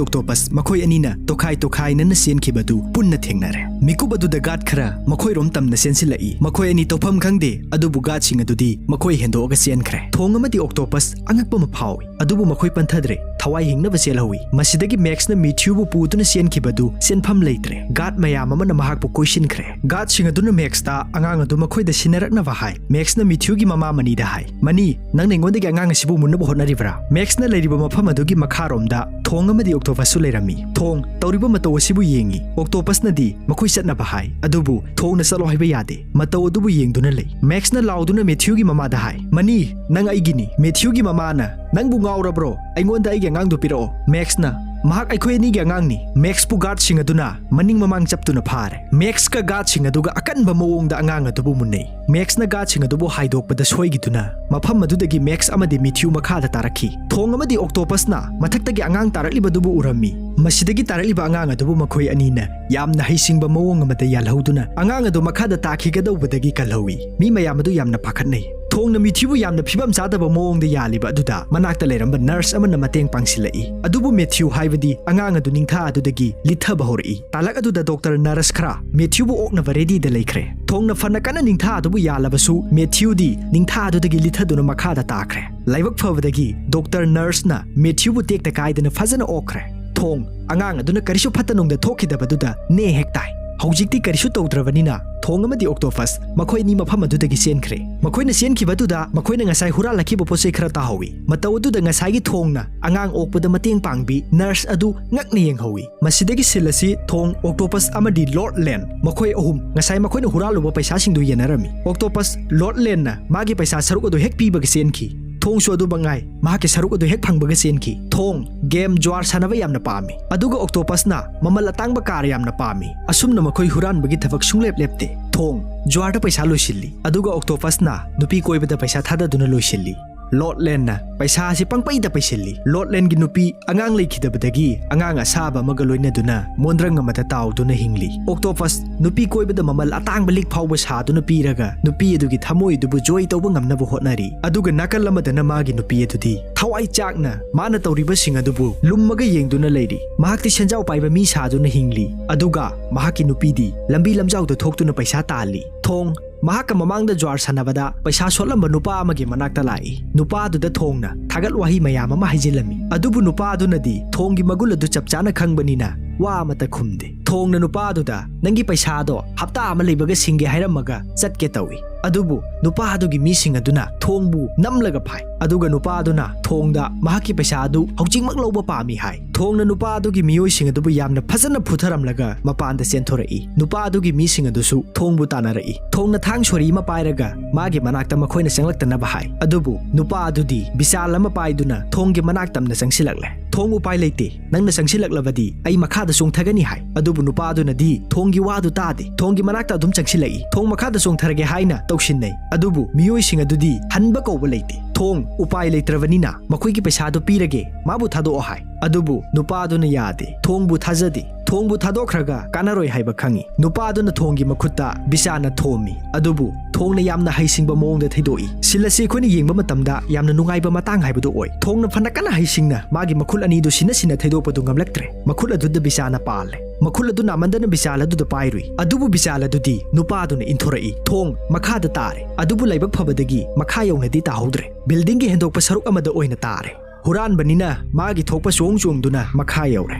ꯑꯣꯛꯇꯣꯄꯁ ꯃꯈꯣꯏ ꯑꯅꯤꯅ ꯇꯣꯈꯥꯏ ꯇꯣꯈꯥꯏꯅꯅ ꯆꯦꯟꯈꯤꯕꯗꯨ ꯄꯨꯟꯅ ꯊꯦꯡꯅꯔꯦ꯫ ꯃꯤꯀꯨꯞ ꯑꯗꯨꯗ ꯒꯥꯔꯗ ꯈꯔ ꯃꯈꯣꯏꯔꯣꯝ ꯇꯝꯅ ꯆꯦꯟꯁꯤꯜꯂꯛꯏ꯫ ꯃꯈꯣꯏ ꯑꯅꯤ ꯇꯧꯐꯝ ꯈꯪꯗꯦ, ꯑꯗꯨꯕꯨ ꯒꯥꯔꯗꯁꯤꯡ ꯑꯗꯨꯗꯤ ꯃꯈꯣꯏ ꯍꯦꯟꯗꯣꯛꯑꯒ ꯆꯦꯟꯈ꯭ꯔꯦ꯫ ꯊꯣꯡ ꯑꯃꯗꯤ ꯑꯣꯛꯇꯣꯄꯁ ꯑꯉꯛꯄ ꯑꯃ ꯐꯥꯎꯏ, ꯑꯗꯨꯕꯨ ꯃꯈꯣꯏ ꯄꯟꯊꯗ꯭ꯔꯦ, ꯊꯋꯥꯏ ꯍꯤꯡꯅꯕ ꯆꯦꯜꯍꯧꯏ꯫ ꯃꯁꯤꯗꯒꯤ ꯃꯦꯛꯁꯅ ꯃꯦꯊ꯭ꯌꯨꯕꯨ ꯄꯨꯗꯨꯅ ꯆꯦꯟꯈꯤꯕꯗꯨ ꯆꯦꯟꯐꯝ ꯂꯩꯇ꯭ꯔꯦ꯫ ꯒꯥꯔꯗ ꯃꯌꯥꯝ ꯑꯃꯅ ꯃꯍꯥꯛꯄꯨ ꯀꯣꯏꯁꯤꯟꯈ꯭ꯔꯦ꯫ ꯒꯥꯔꯗꯁꯤꯡ ꯑꯗꯨꯅ ꯃꯦꯛꯁꯇ ꯑꯉꯥꯡ ꯑꯗꯨ ꯃꯈꯣꯏꯗ ꯁꯤꯟꯅꯔꯛꯅꯕ ꯍꯥꯏ꯫ ꯃꯦꯛꯁꯅ ꯃꯦꯊ꯭ꯌꯨꯒꯤ ꯃꯃꯥ ꯃꯅꯤꯗ ꯍꯥꯏ, "ꯃꯅꯤ, ꯅꯪꯅ ꯑꯩꯉꯣꯟꯗꯒꯤ ꯑꯉꯥꯡ ꯑꯁꯤꯕꯨ ꯃꯨꯟꯅꯕ ꯍꯣꯠꯅꯔꯤꯕ꯭ꯔꯥ?" ꯃꯦꯛꯁꯅ ꯂꯩꯔꯤꯕ ꯃꯐꯝ ꯑꯗꯨꯒꯤ ꯃꯈꯥꯔꯣꯝꯗ ꯊꯣꯡ ꯑꯃꯗꯤ ꯑꯣꯛꯇꯣꯄꯁꯁꯨ ꯂꯩꯔꯝꯃꯤ꯫ ꯊꯣꯡ ꯇꯧꯔꯤꯕ ꯃꯇꯧ ꯑꯁꯤꯕꯨ ꯌꯦꯡꯉꯤ꯫ ꯑꯣꯛꯇꯣꯄꯁꯅꯗꯤ ꯃꯈꯣꯏ ꯆꯠꯅꯕ ꯍꯥꯏ, ꯑꯗꯨꯕꯨ ꯊꯣꯡꯅ ꯆꯠꯂꯣ ꯍꯥꯏꯕ ꯌꯥꯗꯦ꯫ ꯃꯇꯧ ꯑꯗꯨꯕꯨ ꯌꯦꯡꯗꯨꯅ ꯂꯩ꯫ ꯃꯦꯛꯁꯅ ꯂꯥꯎꯗꯨꯅ ꯃꯦꯊ꯭ꯌꯨꯒꯤ ꯃꯃꯥꯗ ꯍꯥꯏ, "ꯃꯅꯤ, ꯅꯪ ꯑꯩꯒꯤꯅꯤ꯫" ꯃꯦꯊ꯭ꯌꯨꯒꯤ ꯃꯃꯥꯅ, "ꯅꯪꯕꯨ ꯉꯥꯎꯔꯕ꯭ꯔꯣ? ꯑꯩꯉꯣꯟꯗ ꯑꯩꯒꯤ ꯑꯉꯥꯡꯗꯨ ꯄꯤꯔꯛꯑꯣ꯫" ꯃꯦꯛꯁꯅ, ꯃꯍꯥꯛ ꯑꯩꯈꯣꯏ ꯑꯅꯤꯒꯤ ꯑꯉꯥꯡꯅꯤ꯫ ꯃꯦꯛꯁꯄꯨ ꯒꯥꯔꯗꯁꯤꯡ ꯑꯗꯨꯅ ꯃꯅꯤꯡ ꯃꯃꯥꯡ ꯆꯞꯇꯨꯅ ꯐꯥꯔꯦ꯫ ꯃꯦꯛꯁꯀ ꯒꯥꯔꯗꯁꯤꯡ ꯑꯗꯨꯒ ꯑꯀꯟꯕ ꯃꯑꯣꯡꯗ ꯑꯉꯥꯡ ꯑꯗꯨꯕꯨ ꯃꯨꯟꯅꯩ꯫ ꯃꯦꯛꯁꯅ ꯒꯥꯔꯗꯁꯤꯡ ꯑꯗꯨꯕꯨ ꯍꯥꯏꯗꯣꯛꯄꯗ ꯁꯣꯏꯈꯤꯗꯨꯅ ꯃꯐꯝ ꯑꯗꯨꯗꯒꯤ ꯃꯦꯛꯁ ꯑꯃꯗꯤ ꯃꯦꯊ꯭ꯌꯨ ꯃꯈꯥꯗ ꯇꯥꯔꯛꯈꯤ꯫ ꯊꯣꯡ ꯑꯃꯗꯤ ꯑꯣꯛꯇꯣꯄꯁꯅ ꯃꯊꯛꯇꯒꯤ ꯑꯉꯥꯡ ꯇꯥꯔꯛꯂꯤꯕꯗꯨꯕꯨ ꯎꯔꯝꯃꯤ꯫ ꯃꯁꯤꯗꯒꯤ ꯇꯥꯔꯛꯂꯤꯕ ꯑꯉꯥꯡ ꯑꯗꯨꯕꯨ ꯃꯈꯣꯏ ꯑꯅꯤꯅ ꯌꯥꯝꯅ ꯍꯩꯁꯤꯡꯕ ꯃꯑꯣꯡ ꯑꯃꯗ ꯌꯥꯜꯍꯧꯗꯨꯅ ꯑꯉꯥꯡ ꯑꯗꯨ ꯃꯈꯥꯗ ꯇꯥꯈꯤꯒꯗꯧꯕꯗꯒꯤ ꯀꯜꯍꯧꯏ꯫ ꯃꯤ ꯃꯌꯥꯝ ꯑꯗꯨ ꯌꯥꯝꯅ ꯄꯥꯈꯠꯅꯩ꯫ ꯊꯣꯡꯅ ꯃꯦꯊ꯭ꯌꯨꯕꯨ ꯌꯥꯝꯅ ꯐꯤꯕꯝ ꯆꯥꯗꯕ ꯃꯑꯣꯡꯗ ꯌꯥꯜꯂꯤꯕ ꯑꯗꯨꯗ ꯃꯅꯥꯛꯇ ꯂꯩꯔꯝꯕ ꯅꯔꯁ ꯑꯃꯅ ꯃꯇꯦꯡ ꯄꯥꯡꯁꯤꯜꯂꯛꯏ꯫ ꯑꯗꯨꯕꯨ ꯃꯦꯊ꯭ꯌꯨ ꯍꯥꯏꯕꯗꯤ ꯑꯉꯥꯡ ꯑꯗꯨ ꯅꯤꯡꯊꯥ ꯑꯗꯨꯗꯒꯤ ꯂꯤꯠꯊꯕ ꯍꯧꯔꯛꯏ꯫ ꯇꯥꯂꯛ ꯑꯗꯨꯗ ꯗꯣꯛꯇꯔ ꯅꯔꯁ ꯈꯔ ꯃꯦꯊ꯭ꯌꯨꯕꯨ ꯑꯣꯛꯅꯕ ꯔꯦꯗꯤꯗ ꯂꯩꯈ꯭ꯔꯦ꯫ ꯊꯣꯡꯅ ꯐꯅ ꯀꯟꯅ ꯅꯤꯡꯊꯥ ꯑꯗꯨꯕꯨ ꯌꯥꯜꯂꯕꯁꯨ ꯃꯦꯊ꯭ꯌꯨꯗꯤ ꯅꯤꯡꯊꯥ ꯑꯗꯨꯗꯒꯤ ꯂꯤꯠꯊꯗꯨꯅ ꯃꯈꯥꯗ ꯇꯥꯈ꯭ꯔꯦ꯫ ꯂꯥꯏꯕꯛ ꯐꯕꯗꯒꯤ ꯗꯣꯛꯇꯔ ꯅꯔꯁꯅ ꯃꯦꯊ꯭ꯌꯨꯕꯨ ꯇꯦꯛꯇ ꯀꯥꯏꯗꯅ ꯐꯖꯅ ꯑꯣꯛꯈ꯭ꯔꯦ꯫ ꯊꯣꯡ ꯑꯉꯥꯡ ꯑꯗꯨꯅ ꯀꯔꯤꯁꯨ ꯐꯠꯇ ꯅꯨꯡꯗ ꯊꯣꯛꯈꯤꯗꯕꯗꯨꯗ ꯅꯦ ꯍꯦꯛ ꯇꯥꯏ꯫ ꯍꯧꯖꯤꯛꯇꯤ ꯀꯔꯤꯁꯨ ꯇꯧꯗ꯭ꯔꯕꯅꯤꯅ ꯊꯣꯡ ꯑꯃꯗꯤ ꯑꯣꯛꯇꯣꯄꯁ ꯃꯈꯣꯏ ꯑꯅꯤ ꯃꯐꯝ ꯑꯗꯨꯗꯒꯤ ꯆꯦꯟꯈ꯭ꯔꯦ꯫ ꯃꯈꯣꯏꯅ ꯆꯦꯟꯈꯤꯕ ꯑꯗꯨꯗ ꯃꯈꯣꯏꯅ ꯉꯁꯥꯏ ꯍꯨꯔꯥꯜꯂꯛꯈꯤꯕ ꯄꯣꯠ ꯆꯩ ꯈꯔ ꯇꯥꯍꯧꯏ꯫ ꯃꯇꯧ ꯑꯗꯨꯗ ꯉꯁꯥꯏꯒꯤ ꯊꯣꯡꯅ ꯑꯉꯥꯡ ꯑꯣꯛꯄꯗ ꯃꯇꯦꯡ ꯄꯥꯡꯕꯤ ꯅꯔꯁ ꯑꯗꯨ ꯉꯛꯅ ꯌꯦꯡꯍꯧꯏ꯫ ꯃꯁꯤꯗꯒꯤ ꯁꯤꯜ ꯑꯁꯤ ꯊꯣꯡ, ꯑꯣꯛꯇꯣꯄꯁ ꯑꯃꯗꯤ ꯂꯣꯔꯗ ꯂꯦꯟ ꯃꯈꯣꯏ ꯑꯍꯨꯝ ꯉꯁꯥꯏ ꯃꯈꯣꯏꯅ ꯍꯨꯔꯥꯜꯂꯨꯕ ꯄꯩꯁꯥꯁꯤꯡꯗꯨ ꯌꯦꯟꯅꯔꯝꯃꯤ꯫ ꯑꯣꯛꯇꯣꯄꯁ ꯂꯣꯔꯗ ꯂꯦꯟꯅ ꯃꯥꯒꯤ ꯄꯩꯁꯥ ꯁꯔꯨꯛ ꯑꯗꯨ ꯍꯦꯛ ꯄꯤꯕꯒ ꯆꯦꯟꯈꯤ꯫ ꯊꯣꯡꯁꯨ ꯑꯗꯨ ꯃꯉꯥꯏ, ꯃꯍꯥꯛꯀꯤ ꯁꯔꯨꯛ ꯑꯗꯨ ꯍꯦꯛ ꯐꯪꯕꯒ ꯆꯦꯟꯈꯤ꯫ ꯊꯣꯡ ꯒꯦꯝ ꯖ꯭ꯋꯥꯔ ꯁꯥꯟꯅꯕ ꯌꯥꯝꯅ ꯄꯥꯝꯃꯤ, ꯑꯗꯨꯒ ꯑꯣꯛꯇꯣꯄꯁꯅ ꯃꯃꯜ ꯑꯇꯥꯡꯕ ꯀꯥꯔ ꯌꯥꯝꯅ ꯄꯥꯝꯃꯤ꯫ ꯑꯁꯨꯝꯅ ꯃꯈꯣꯏ ꯍꯨꯔꯥꯟꯕꯒꯤ ꯊꯕꯛ ꯁꯨꯡꯂꯦꯞ ꯂꯦꯞꯇꯦ꯫ ꯊꯣꯡ ꯖ꯭ꯋꯥꯔꯗ ꯄꯩꯁꯥ ꯂꯣꯏꯁꯤꯜꯂꯤ, ꯑꯗꯨꯒ ꯑꯣꯛꯇꯣꯄꯁꯅ ꯅꯨꯄꯤ ꯀꯣꯏꯕꯗ ꯄꯩꯁꯥ ꯊꯥꯗꯗꯨꯅ ꯂꯣꯏꯁꯤꯜꯂꯤ꯫ ꯂꯣꯔꯗ ꯂꯦꯟꯅ ꯄꯩꯁꯥ ꯑꯁꯤ ꯄꯪꯄꯩꯗ ꯄꯩꯁꯤꯜꯂꯤ꯫ ꯂꯣꯔꯗ ꯂꯦꯟꯒꯤ ꯅꯨꯄꯤ ꯑꯉꯥꯡ ꯂꯩꯈꯤꯗꯕꯗꯒꯤ ꯑꯉꯥꯡ ꯑꯁꯥꯕ ꯑꯃꯒ ꯂꯣꯏꯅꯗꯨꯅ ꯃꯣꯟꯗ꯭ꯔꯪ ꯑꯃꯗ ꯇꯥꯎꯗꯨꯅ ꯍꯤꯡꯂꯤ꯫ ꯑꯣꯛꯇꯣꯄꯁ ꯅꯨꯄꯤ ꯀꯣꯏꯕꯗ ꯃꯃꯜ ꯑꯇꯥꯡꯕ ꯂꯤꯛ ꯐꯥꯎꯕ ꯁꯥꯗꯨꯅ ꯄꯤꯔꯒ ꯅꯨꯄꯤ ꯑꯗꯨꯒꯤ ꯊꯃꯣꯏ ꯑꯗꯨꯕꯨ ꯖꯣꯏ ꯇꯧꯕ ꯉꯝꯅꯕ ꯍꯣꯠꯅꯔꯤ꯫ ꯑꯗꯨꯒ ꯅꯥꯀꯜ ꯑꯃꯗꯅ ꯃꯥꯒꯤ ꯅꯨꯄꯤ ꯑꯗꯨꯗꯤ ꯊꯋꯥꯏ ꯆꯥꯛꯅ ꯃꯥꯅ ꯇꯧꯔꯤꯕꯁꯤꯡ ꯑꯗꯨꯕꯨ ꯂꯨꯝꯃꯒ ꯌꯦꯡꯗꯨꯅ ꯂꯩꯔꯤ꯫ ꯃꯍꯥꯛꯇꯤ ꯁꯦꯟꯖꯥꯎ ꯄꯥꯏꯕ ꯃꯤ ꯁꯥꯗꯨꯅ ꯍꯤꯡꯂꯤ, ꯑꯗꯨꯒ ꯃꯍꯥꯛꯀꯤ ꯅꯨꯄꯤꯗꯤ ꯂꯝꯕꯤ ꯂꯝꯖꯥꯎꯗ ꯊꯣꯛꯇꯨꯅ ꯄꯩꯁꯥ ꯇꯥꯜꯂꯤ꯫ ꯊꯣꯡ ꯃꯍꯥꯛꯀ ꯃꯃꯥꯡꯗ ꯖ꯭ꯋꯥꯔ ꯁꯥꯟꯅꯕꯗ ꯄꯩꯁꯥ ꯁꯣꯠꯂꯝꯕ ꯅꯨꯄꯥ ꯑꯃꯒꯤ ꯃꯅꯥꯛꯇ ꯂꯥꯛꯏ꯫ ꯅꯨꯄꯥꯗꯨꯗ ꯊꯣꯡꯅ ꯊꯥꯒꯠ ꯋꯥꯍꯩ ꯃꯌꯥꯝ ꯑꯃ ꯍꯥꯏꯖꯤꯜꯂꯝꯃꯤ꯫ ꯑꯗꯨꯕꯨ ꯅꯨꯄꯥꯗꯨꯅꯗꯤ ꯊꯣꯡꯒꯤ ꯃꯒꯨꯟ ꯑꯗꯨ ꯆꯞ ꯆꯥꯅ ꯈꯪꯕꯅꯤꯅ ꯋꯥ ꯑꯃꯠꯇ ꯈꯨꯝꯗꯦ꯫ ꯊꯣꯡꯅ ꯅꯨꯄꯥꯗꯨꯗ "ꯅꯪꯒꯤ ꯄꯩꯁꯥꯗꯣ ꯍꯞꯇꯥ ꯑꯃ ꯂꯩꯕꯒ ꯁꯤꯡꯒꯦ" ꯍꯥꯏꯔꯝꯃꯒ ꯆꯠꯀꯦ ꯇꯧꯏ꯫ ꯑꯗꯨꯕꯨ ꯅꯨꯄꯥ ꯑꯗꯨꯒꯤ ꯃꯤꯁꯤꯡ ꯑꯗꯨꯅ ꯊꯣꯡꯕꯨ ꯅꯝꯂꯒ ꯐꯥꯏ꯫ ꯑꯗꯨꯒ ꯅꯨꯄꯥ ꯑꯗꯨꯅ ꯊꯣꯡꯗ ꯃꯍꯥꯛꯀꯤ ꯄꯩꯁꯥ ꯑꯗꯨ ꯍꯧꯖꯤꯛꯃꯛ ꯂꯧꯕ ꯄꯥꯝꯃꯤ ꯍꯥꯏ꯫ ꯊꯣꯡꯅ ꯅꯨꯄꯥ ꯑꯗꯨꯒꯤ ꯃꯤꯑꯣꯏꯁꯤꯡ ꯑꯗꯨꯕꯨ ꯌꯥꯝꯅ ꯐꯖꯅ ꯐꯨꯊꯔꯝꯂꯒ ꯃꯄꯥꯟꯗ ꯆꯦꯟꯊꯣꯔꯛꯏ꯫ ꯅꯨꯄꯥ ꯑꯗꯨꯒꯤ ꯃꯤꯁꯤꯡ ꯑꯗꯨꯁꯨ ꯊꯣꯡꯕꯨ ꯇꯥꯟꯅꯔꯛꯏ꯫ ꯊꯣꯡꯅ ꯊꯥꯡ ꯁꯣꯔꯤ ꯑꯃ ꯄꯥꯏꯔꯒ ꯃꯥꯒꯤ ꯃꯅꯥꯛꯇ ꯃꯈꯣꯏꯅ ꯆꯪꯂꯛꯇꯅꯕ ꯍꯥꯏ꯫ ꯑꯗꯨꯕꯨ ꯅꯨꯄꯥ ꯑꯗꯨꯗꯤ ꯕꯤꯁꯥꯜ ꯑꯃ ꯄꯥꯏꯗꯨꯅ ꯊꯣꯡꯒꯤ ꯃꯅꯥꯛ ꯇꯝꯅ ꯆꯪꯁꯤꯜꯂꯛꯂꯦ꯫ "ꯊꯣꯡ, ꯎꯄꯥꯏ ꯂꯩꯇꯦ, ꯅꯪꯅ ꯆꯪꯁꯤꯜꯂꯛꯂꯕꯗꯤ ꯑꯩ ꯃꯈꯥꯗ ꯆꯣꯡꯊꯒꯅꯤ" ꯍꯥꯏ꯫ ꯑꯗꯨꯕꯨ ꯅꯨꯄꯥ ꯑꯗꯨꯅꯗꯤ ꯊꯣꯡꯒꯤ ꯋꯥꯗꯨ ꯇꯥꯗꯦ, ꯊꯣꯡꯒꯤ ꯃꯅꯥꯛꯇ ꯑꯗꯨꯝ ꯆꯪꯁꯤꯜꯂꯛꯏ꯫ "ꯊꯣꯡ, ꯃꯈꯥꯗ ꯆꯣꯡꯊꯔꯒꯦ" ꯍꯥꯏꯅ ꯇꯧꯁꯤꯟꯅꯩ꯫ ꯑꯗꯨꯕꯨ ꯃꯤꯑꯣꯏꯁꯤꯡ ꯑꯗꯨꯗꯤ ꯍꯟꯕ ꯀꯧꯕ ꯂꯩꯇꯦ꯫ "ꯊꯣꯡ, ꯎꯄꯥꯏ ꯂꯩꯇ꯭ꯔꯕꯅꯤꯅ ꯃꯈꯣꯏꯒꯤ ꯄꯩꯁꯥꯗꯨ ꯄꯤꯔꯒꯦ, ꯃꯥꯕꯨ ꯊꯥꯗꯣꯛꯑꯣ" ꯍꯥꯏ꯫ ꯑꯗꯨꯕꯨ ꯅꯨꯄꯥ ꯑꯗꯨꯅ ꯌꯥꯗꯦ, ꯊꯣꯡꯕꯨ ꯊꯥꯖꯗꯦ꯫ ꯊꯣꯡꯕꯨ ꯊꯥꯗꯣꯛꯈ꯭ꯔꯒ ꯀꯥꯟꯅꯔꯣꯏ ꯍꯥꯏꯕ ꯈꯪꯏ꯫ ꯅꯨꯄꯥ ꯑꯗꯨꯅ ꯊꯣꯡꯒꯤ ꯃꯈꯨꯠꯇ ꯕꯤꯁꯥꯅ ꯊꯣꯝꯃꯤ, ꯑꯗꯨꯕꯨ ꯊꯣꯡꯅ ꯌꯥꯝꯅ ꯍꯩꯁꯤꯡꯕ ꯃꯑꯣꯡꯗ ꯊꯩꯗꯣꯛꯏ꯫ ꯁꯤꯜ ꯑꯁꯤ ꯑꯩꯈꯣꯏꯅ ꯌꯦꯡꯕ ꯃꯇꯝꯗ ꯌꯥꯝꯅ ꯅꯨꯡꯉꯥꯏꯕ ꯃꯇꯥꯡ ꯍꯥꯏꯕꯗꯨ ꯑꯣꯏ꯫ ꯊꯣꯡꯅ ꯐꯅ ꯀꯟꯅ ꯍꯩꯁꯤꯡꯅ ꯃꯥꯒꯤ ꯃꯈꯨꯠ ꯑꯅꯤꯗꯨ ꯁꯤꯟꯅ ꯁꯤꯟꯅ ꯊꯩꯗꯣꯛꯄꯗꯨ ꯉꯝꯂꯛꯇ꯭ꯔꯦ꯫ ꯃꯈꯨꯠ ꯑꯗꯨꯗ ꯕꯤꯁꯥꯅ ꯄꯥꯜꯂꯦ꯫ ꯃꯈꯨꯠ ꯑꯗꯨ ꯅꯥꯃꯟꯗꯅ ꯕꯤꯁꯥꯜ ꯑꯗꯨꯗ ꯄꯥꯏꯔꯨꯏ꯫ ꯑꯗꯨꯕꯨ ꯕꯤꯁꯥꯜ ꯑꯗꯨꯗꯤ ꯅꯨꯄꯥ ꯑꯗꯨꯅ ꯏꯟꯊꯣꯔꯛꯏ꯫ "ꯊꯣꯡ, ꯃꯈꯥꯗ ꯇꯥꯔꯦ, ꯑꯗꯨꯕꯨ ꯂꯥꯏꯕꯛ ꯐꯕꯗꯒꯤ ꯃꯈꯥ ꯌꯧꯅꯗꯤ ꯇꯥꯍꯧꯗ꯭ꯔꯦ꯫ ꯕꯤꯜꯗꯤꯡꯒꯤ ꯍꯦꯟꯗꯣꯛꯄ ꯁꯔꯨꯛ ꯑꯃꯗ ꯑꯣꯏꯅ ꯇꯥꯔꯦ"꯫ ꯍꯨꯔꯥꯟꯕꯅꯤꯅ ꯃꯥꯒꯤ ꯊꯣꯛꯄ ꯆꯣꯡ ꯆꯣꯡꯗꯨꯅ ꯃꯈꯥ ꯌꯧꯔꯦ꯫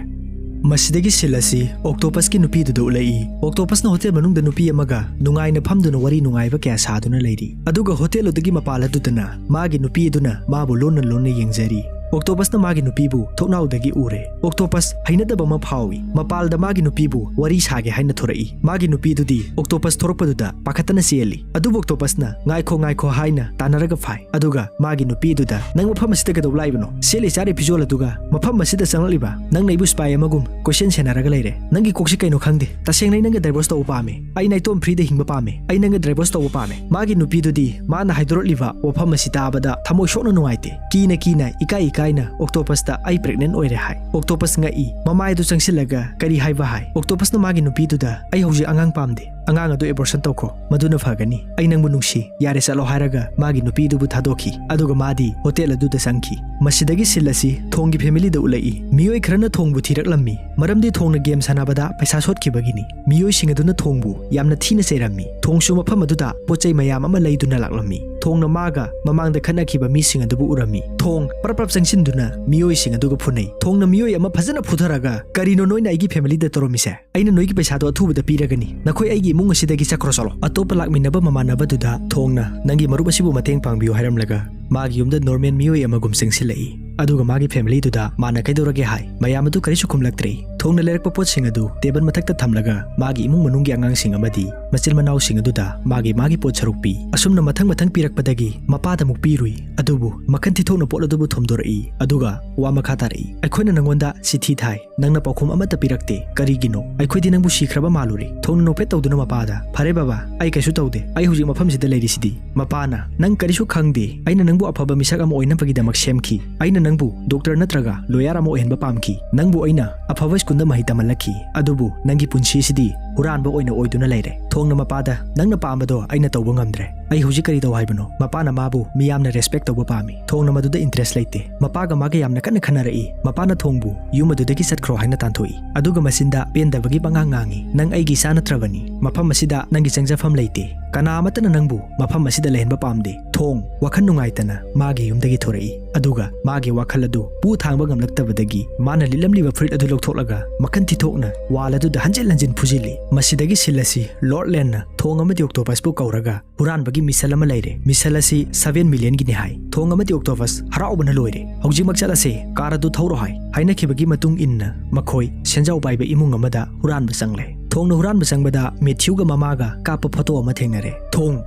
ꯃꯁꯤꯗꯒꯤ ꯁꯤꯜ ꯑꯁꯤ ꯑꯣꯛꯇꯣꯄꯁꯀꯤ ꯅꯨꯄꯤꯗꯨꯗ ꯎꯠꯂꯛꯏ꯫ ꯑꯣꯛꯇꯣꯄꯁꯅ ꯍꯣꯇꯦꯜ ꯃꯅꯨꯡꯗ ꯅꯨꯄꯤ ꯑꯃꯒ ꯅꯨꯡꯉꯥꯏꯅ ꯐꯝꯗꯨꯅ ꯋꯥꯔꯤ ꯅꯨꯡꯉꯥꯏꯕ ꯀꯌꯥ ꯁꯥꯗꯨꯅ ꯂꯩꯔꯤ꯫ ꯑꯗꯨꯒ ꯍꯣꯇꯦꯜ ꯑꯗꯨꯒꯤ ꯃꯄꯥꯜ ꯑꯗꯨꯗꯅ ꯃꯥꯒꯤ ꯅꯨꯄꯤ ꯑꯗꯨꯅ ꯃꯥꯕꯨ ꯂꯣꯟꯅ ꯂꯣꯟꯅ ꯌꯦꯡꯖꯔꯤ꯫ ꯑꯣꯛꯇꯣꯄꯁꯅ ꯃꯥꯒꯤ ꯅꯨꯄꯤꯕꯨ ꯊꯣꯡꯅꯥꯎꯗꯒꯤ ꯎꯔꯦ꯫ ꯑꯣꯛꯇꯣꯄꯁ ꯍꯩꯅꯗꯕ ꯑꯃ ꯐꯥꯎꯏ꯫ ꯃꯄꯥꯜꯗ ꯃꯥꯒꯤ ꯅꯨꯄꯤꯕꯨ ꯋꯥꯔꯤ ꯁꯥꯒꯦ ꯍꯥꯏꯅ ꯊꯣꯔꯛꯏ꯫ ꯃꯥꯒꯤ ꯅꯨꯄꯤꯗꯨꯗꯤ ꯑꯣꯛꯇꯣꯄꯁ ꯊꯣꯔꯛꯄꯗꯨꯗ ꯄꯥꯈꯠꯇꯅ ꯆꯦꯜꯂꯤ꯫ ꯑꯗꯨꯕꯨ ꯑꯣꯛꯇꯣꯄꯁꯅ "ꯉꯥꯏꯈꯣ, ꯉꯥꯏꯈꯣ" ꯍꯥꯏꯅ ꯇꯥꯟꯅꯔꯒ ꯐꯥꯏ꯫ ꯑꯗꯨꯒ ꯃꯥꯒꯤ ꯅꯨꯄꯤꯗꯨꯗ, "ꯅꯪ ꯃꯐꯝ ꯑꯁꯤꯗ ꯀꯩꯗꯧꯕ ꯂꯥꯛꯏꯕꯅꯣ? ꯁꯦꯠꯂꯤ ꯆꯥꯔꯤ ꯐꯤꯖꯣꯜ ꯑꯗꯨꯒ ꯃꯐꯝ ꯑꯁꯤꯗ ꯆꯪꯂꯛꯂꯤꯕ? ꯅꯪꯅ ꯑꯩꯕꯨ ꯁ꯭ꯄꯥꯏ ꯑꯃꯒꯨꯝ ꯀꯣꯏꯁꯦꯟ ꯁꯦꯟꯅꯔꯒ ꯂꯩꯔꯦ꯫ ꯅꯪꯒꯤ ꯀꯣꯛꯁꯤ ꯀꯩꯅꯣ ꯈꯪꯗꯦ꯫ ꯇꯁꯦꯡꯅ ꯑꯩ ꯅꯪꯒ ꯗꯥꯏꯚꯣꯔꯁ ꯇꯧꯕ ꯄꯥꯝꯃꯦ꯫ ꯑꯩ ꯅꯥꯏꯇꯣꯝ ꯐ꯭ꯔꯤꯗ ꯍꯤꯡꯕ ꯄꯥꯝꯃꯦ꯫ ꯑꯩ ꯅꯪꯒ ꯗꯥꯏꯚꯣꯔꯁ ꯇꯧꯕ ꯄꯥꯝꯃꯦ"꯫ ꯃꯥꯒꯤ ꯅꯨꯄꯤꯗꯨꯗꯤ ꯃꯥꯅ ꯍꯥꯏꯗꯣꯔꯛꯂꯤꯕ ꯋꯥꯐꯝ ꯑꯁꯤ ꯇꯥꯕꯗ ꯊꯃꯣꯏ ꯁꯣꯛꯅ ꯅꯨꯡꯉꯥꯏꯇꯦ꯫ ꯀꯤꯅ ꯀꯤꯅ, ꯏꯀꯥꯏ ꯏꯀꯥꯏꯅ ꯑꯣꯛꯇꯣꯄꯁꯇ "ꯑꯩ ꯄ꯭ꯔꯦꯒꯅꯦꯟ ꯑꯣꯏꯔꯦ" ꯍꯥꯏ꯫ ꯑꯣꯛꯇꯣꯄꯁ ꯉꯛꯏ꯫ ꯃꯃꯥꯏꯗꯨ ꯆꯪꯁꯤꯜꯂꯒ ꯀꯔꯤ ꯍꯥꯏꯕ ꯍꯥꯏ꯫ ꯑꯣꯛꯇꯣꯄꯁꯅ ꯃꯥꯒꯤ ꯅꯨꯄꯤꯗꯨꯗ, "ꯑꯩ ꯍꯧꯖꯤꯛ ꯑꯉꯥꯡ ꯄꯥꯝꯗꯦ꯫ ꯑꯉꯥꯡ ꯑꯗꯨ ꯑꯦꯕꯣꯔꯁꯟ ꯇꯧꯈꯣ꯫ ꯃꯗꯨꯅ ꯐꯒꯅꯤ꯫ ꯑꯩ ꯅꯪꯕꯨ ꯅꯨꯡꯁꯤ꯫ ꯌꯥꯔꯦ, ꯆꯠꯂꯣ" ꯍꯥꯏꯔꯒ ꯃꯥꯒꯤ ꯅꯨꯄꯤꯗꯨꯕꯨ ꯊꯥꯗꯣꯛꯈꯤ꯫ ꯑꯗꯨꯒ ꯃꯥꯗꯤ ꯍꯣꯇꯦꯜ ꯑꯗꯨꯗ ꯆꯪꯈꯤ꯫ ꯃꯁꯤꯗꯒꯤ ꯁꯤꯜ ꯑꯁꯤ ꯊꯣꯡꯒꯤ ꯐꯦꯃꯤꯂꯤꯗ ꯎꯠꯂꯛꯏ꯫ ꯃꯤꯑꯣꯏ ꯈꯔꯅ ꯊꯣꯡꯕꯨ ꯊꯤꯔꯛꯂꯝꯃꯤ, ꯃꯔꯝꯗꯤ ꯊꯣꯡꯅ ꯒꯦꯝ ꯁꯥꯟꯅꯕꯗ ꯄꯩꯁꯥ ꯁꯣꯠꯈꯤꯕꯒꯤꯅꯤ꯫ ꯃꯤꯑꯣꯏꯁꯤꯡ ꯑꯗꯨꯅ ꯊꯣꯡꯕꯨ ꯌꯥꯝꯅ ꯊꯤꯅ ꯆꯩꯔꯝꯃꯤ꯫ ꯊꯣꯡꯁꯨ ꯃꯐꯝ ꯑꯗꯨꯗ ꯄꯣꯠ ꯆꯩ ꯃꯌꯥꯝ ꯑꯃ ꯂꯩꯗꯨꯅ ꯂꯥꯛꯂꯝꯃꯤ꯫ ꯊꯣꯡꯅ ꯃꯥꯒ ꯃꯃꯥꯡꯗ ꯈꯠꯅꯈꯤꯕ ꯃꯤꯁꯤꯡ ꯑꯗꯨꯕꯨ ꯎꯔꯝꯃꯤ꯫ ꯊꯣꯡ ꯄꯔꯞ ꯄꯔꯞ ꯆꯪꯁꯤꯟꯗꯨꯅ ꯃꯤꯑꯣꯏꯁꯤꯡ ꯑꯗꯨꯒ ꯐꯨꯅꯩ꯫ ꯊꯣꯡꯅ ꯃꯤꯑꯣꯏ ꯑꯃ ꯐꯖꯅ ꯐꯨꯊꯔꯒ, "ꯀꯔꯤꯅꯣ ꯅꯣꯏꯅ ꯑꯩꯒꯤ ꯐꯦꯃꯤꯂꯤꯗ ꯇꯧꯔꯝꯃꯤꯁꯦ? ꯑꯩꯅ ꯅꯣꯏꯒꯤ ꯄꯩꯁꯥꯗꯣ ꯑꯊꯨꯕꯗ ꯄꯤꯔꯒꯅꯤ꯫ ꯅꯈꯣꯏ ꯑꯩꯒꯤ ꯏꯃꯨꯡ ꯑꯁꯤꯗꯒꯤ ꯆꯠꯈ꯭ꯔꯣ, ꯆꯠꯂꯣ"꯫ ꯑꯇꯣꯞꯄ ꯂꯥꯛꯃꯤꯟꯅꯕ ꯃꯃꯥꯟꯅꯕꯗꯨꯗ ꯊꯣꯡꯅ, "ꯅꯪꯒꯤ ꯃꯔꯨꯞ ꯑꯁꯤꯕꯨ ꯃꯇꯦꯡ ꯄꯥꯡꯕꯤꯌꯨ" ꯍꯥꯏꯔꯝꯂꯒ ꯃꯥꯒꯤ ꯌꯨꯝꯗ ꯅꯣꯔꯃꯦꯜ ꯃꯤꯑꯣꯏ ꯑꯃꯒꯨꯝ ꯆꯪꯁꯤꯜꯂꯛꯏ꯫ ꯑꯗꯨꯒ ꯃꯥꯒꯤ ꯐꯦꯃꯤꯂꯤꯗꯨꯗ ꯃꯥꯅ ꯀꯩꯗꯧꯔꯒꯦ ꯍꯥꯏ꯫ ꯃꯌꯥꯝ ꯑꯗꯨ ꯀꯔꯤꯁꯨ ꯈꯨꯝꯂꯛꯇ꯭ꯔꯦ꯫ ꯊꯣꯡꯅ ꯂꯩꯔꯛꯄ ꯄꯣꯠꯁꯤꯡ ꯑꯗꯨ ꯇꯦꯕꯜ ꯃꯊꯛꯇ ꯊꯝꯂꯒ ꯃꯥꯒꯤ ꯏꯃꯨꯡ ꯃꯅꯨꯡꯒꯤ ꯑꯉꯥꯡꯁꯤꯡ ꯑꯃꯗꯤ ꯃꯆꯤꯟ ꯃꯅꯥꯎꯁꯤꯡ ꯑꯗꯨꯗ ꯃꯥꯒꯤ ꯃꯥꯒꯤ ꯄꯣꯠ ꯁꯔꯨꯛ ꯄꯤ꯫ ꯑꯁꯨꯝꯅ ꯃꯊꯪ ꯃꯊꯪ ꯄꯤꯔꯛꯄꯗꯒꯤ ꯃꯄꯥꯗ ꯑꯃꯨꯛ ꯄꯤꯔꯨꯏ꯫ ꯑꯗꯨꯕꯨ ꯃꯈꯟ ꯊꯤꯊꯣꯛꯅ ꯄꯣꯠ ꯑꯗꯨꯕꯨ ꯊꯣꯝꯗꯣꯔꯛꯏ꯫ ꯑꯗꯨꯒ ꯋꯥ ꯃꯈꯥ ꯇꯥꯔꯛꯏ, "ꯑꯩꯈꯣꯏꯅ ꯅꯪꯉꯣꯟꯗ ꯆꯤꯊꯤ ꯊꯥꯏ, ꯅꯪꯅ ꯄꯥꯎꯈꯨꯝ ꯑꯃꯠꯇ ꯄꯤꯔꯛꯇꯦ꯫ ꯀꯔꯤꯒꯤꯅꯣ? ꯑꯩꯈꯣꯏꯗꯤ ꯅꯪꯕꯨ ꯁꯤꯈ꯭ꯔꯕ ꯃꯥꯜꯂꯨꯔꯦ꯫" ꯊꯣꯡꯅ ꯅꯣꯛꯐꯦꯠ ꯇꯧꯗꯨꯅ ꯃꯄꯥꯗ, "ꯐꯔꯦ ꯕꯕꯥ, ꯑꯩ ꯀꯩꯁꯨ ꯇꯧꯗꯦ꯫ ꯑꯩ ꯍꯧꯖꯤꯛ ꯃꯐꯝꯁꯤꯗ ꯂꯩꯔꯤꯁꯤꯗꯤ꯫" ꯃꯄꯥꯅ, "ꯅꯪ ꯀꯔꯤꯁꯨ ꯈꯪꯗꯦ꯫ ꯑꯩꯅ ꯅꯪꯕꯨ ꯑꯐꯕ ꯃꯤꯁꯛ ꯑꯃ ꯑꯣꯏꯅꯕꯒꯤꯗꯃꯛ ꯁꯦꯝꯈꯤ꯫ ꯑꯩꯅ ꯅꯪꯕꯨ ꯗꯣꯛꯇꯔ ꯅꯠꯇ꯭ꯔꯒ ꯂꯣꯌꯔ ꯑꯃ ꯑꯣꯏꯍꯟꯕ ꯄꯥꯝꯈꯤ꯫ ꯅꯪꯕꯨ ꯑꯩꯅ ꯑꯐꯕ ꯁ꯭ꯀꯨꯜꯗ ꯃꯍꯩ ꯇꯝꯍꯜꯂꯛꯈꯤ꯫ ꯑꯗꯨꯕꯨ ꯅꯪꯒꯤ ꯄꯨꯟꯁꯤꯁꯤꯗꯤ ꯍꯨꯔꯥꯟꯕ ꯑꯣꯏꯅ ꯑꯣꯏꯗꯨꯅ ꯂꯩꯔꯦ꯫" ꯊꯣꯡꯅ ꯃꯄꯥꯗ, "ꯅꯪꯅ ꯄꯥꯝꯕꯗꯣ ꯑꯩꯅ ꯇꯧꯕ ꯉꯝꯗ꯭ꯔꯦ꯫ ꯑꯩ ꯍꯧꯖꯤꯛ ꯀꯔꯤ ꯇꯧ ꯍꯥꯏꯕꯅꯣ?" ꯃꯄꯥꯅ ꯃꯥꯕꯨ ꯃꯤꯌꯥꯝꯅ ꯔꯦꯁꯄꯦꯛ ꯇꯧꯕ ꯄꯥꯝꯃꯤ꯫ ꯊꯣꯡꯅ ꯃꯗꯨꯗ ꯏꯟꯇꯔꯦꯁ ꯂꯩꯇꯦ꯫ ꯃꯄꯥꯒ ꯃꯥꯒ ꯌꯥꯝꯅ ꯀꯟꯅ ꯈꯟꯅꯔꯛꯏ꯫ ꯃꯄꯥꯅ ꯊꯣꯡꯕꯨ ꯌꯨꯝ ꯑꯗꯨꯗꯒꯤ ꯆꯠꯈ꯭ꯔꯣ ꯍꯥꯏꯅ ꯇꯥꯟꯊꯣꯛꯏ꯫ ꯑꯗꯨꯒ ꯃꯆꯤꯟꯗ ꯄꯦꯟꯗꯕꯒꯤ ꯄꯉꯥꯡ ꯉꯥꯡꯉꯤ, "ꯅꯪ ꯑꯩꯒꯤ ꯏꯆꯥ ꯅꯠꯇ꯭ꯔꯕꯅꯤ꯫ ꯃꯐꯝ ꯑꯁꯤꯗ ꯅꯪꯒꯤ ꯆꯪꯖꯐꯝ ꯂꯩꯇꯦ꯫ ꯀꯅꯥ ꯑꯃꯠꯇꯅ ꯅꯪꯕꯨ ꯃꯐꯝ ꯑꯁꯤꯗ ꯂꯩꯍꯟꯕ ꯄꯥꯝꯗꯦ꯫" ꯊꯣꯡ ꯋꯥꯈꯜ ꯅꯨꯡꯉꯥꯏꯇꯅ ꯃꯥꯒꯤ ꯌꯨꯝꯗꯒꯤ ꯊꯣꯔꯛꯏ꯫ ꯑꯗꯨꯒ ꯃꯥꯒꯤ ꯋꯥꯈꯜ ꯑꯗꯨ ꯄꯨ ꯊꯥꯡꯕ ꯉꯝꯂꯛꯇꯕꯗꯒꯤ ꯃꯥꯅ ꯂꯤꯠꯂꯝꯂꯤꯕ ꯐꯨꯔꯤꯠ ꯑꯗꯨ ꯂꯧꯊꯣꯛꯂꯒ ꯃꯈꯟ ꯊꯤꯊꯣꯛꯅ ꯋꯥꯜ ꯑꯗꯨꯗ ꯍꯟꯖꯤꯟ ꯍꯟꯖꯤꯟ ꯐꯨꯖꯤꯜꯂꯤ꯫ ꯃꯁꯤꯗꯒꯤ ꯁꯤꯜ ꯑꯁꯤ ꯂꯣꯔꯗ ꯂꯦꯟꯅ ꯊꯣꯡ ꯑꯃꯗꯤ ꯑꯣꯛꯇꯣꯄꯁꯄꯨ ꯀꯧꯔꯒ ꯍꯨꯔꯥꯟꯕꯒꯤ ꯃꯤꯁꯜ ꯑꯃ ꯂꯩꯔꯦ꯫ ꯃꯤꯁꯜ ꯑꯁꯤ ꯁꯚꯦꯟ ꯃꯤꯂꯤꯌꯟꯒꯤꯅꯤ ꯍꯥꯏ꯫ ꯊꯣꯡ ꯑꯃꯗꯤ ꯑꯣꯛꯇꯣꯄꯁ ꯍꯔꯥꯎꯕꯅ ꯂꯣꯏꯔꯦ꯫ "ꯍꯧꯖꯤꯛꯃꯛ ꯆꯠꯂꯁꯦ, ꯀꯥꯔ ꯑꯗꯨ ꯊꯧꯔꯣ" ꯍꯥꯏ꯫ ꯍꯥꯏꯅꯈꯤꯕꯒꯤ ꯃꯇꯨꯡ ꯏꯟꯅ ꯃꯈꯣꯏ ꯁꯦꯟꯖꯥꯎ ꯄꯥꯏꯕ ꯏꯃꯨꯡ ꯑꯃꯗ ꯍꯨꯔꯥꯟꯕ ꯆꯪꯂꯦ꯫ ꯊꯣꯡꯅ ꯍꯨꯔꯥꯟꯕ ꯆꯪꯕꯗ ꯃꯦꯊ꯭ꯌꯨꯒ ꯃꯃꯥꯒ ꯀꯥꯞꯄ ꯐꯣꯇꯣ ꯑꯃ ꯊꯦꯡꯅꯔꯦ꯫ ꯊꯣꯡ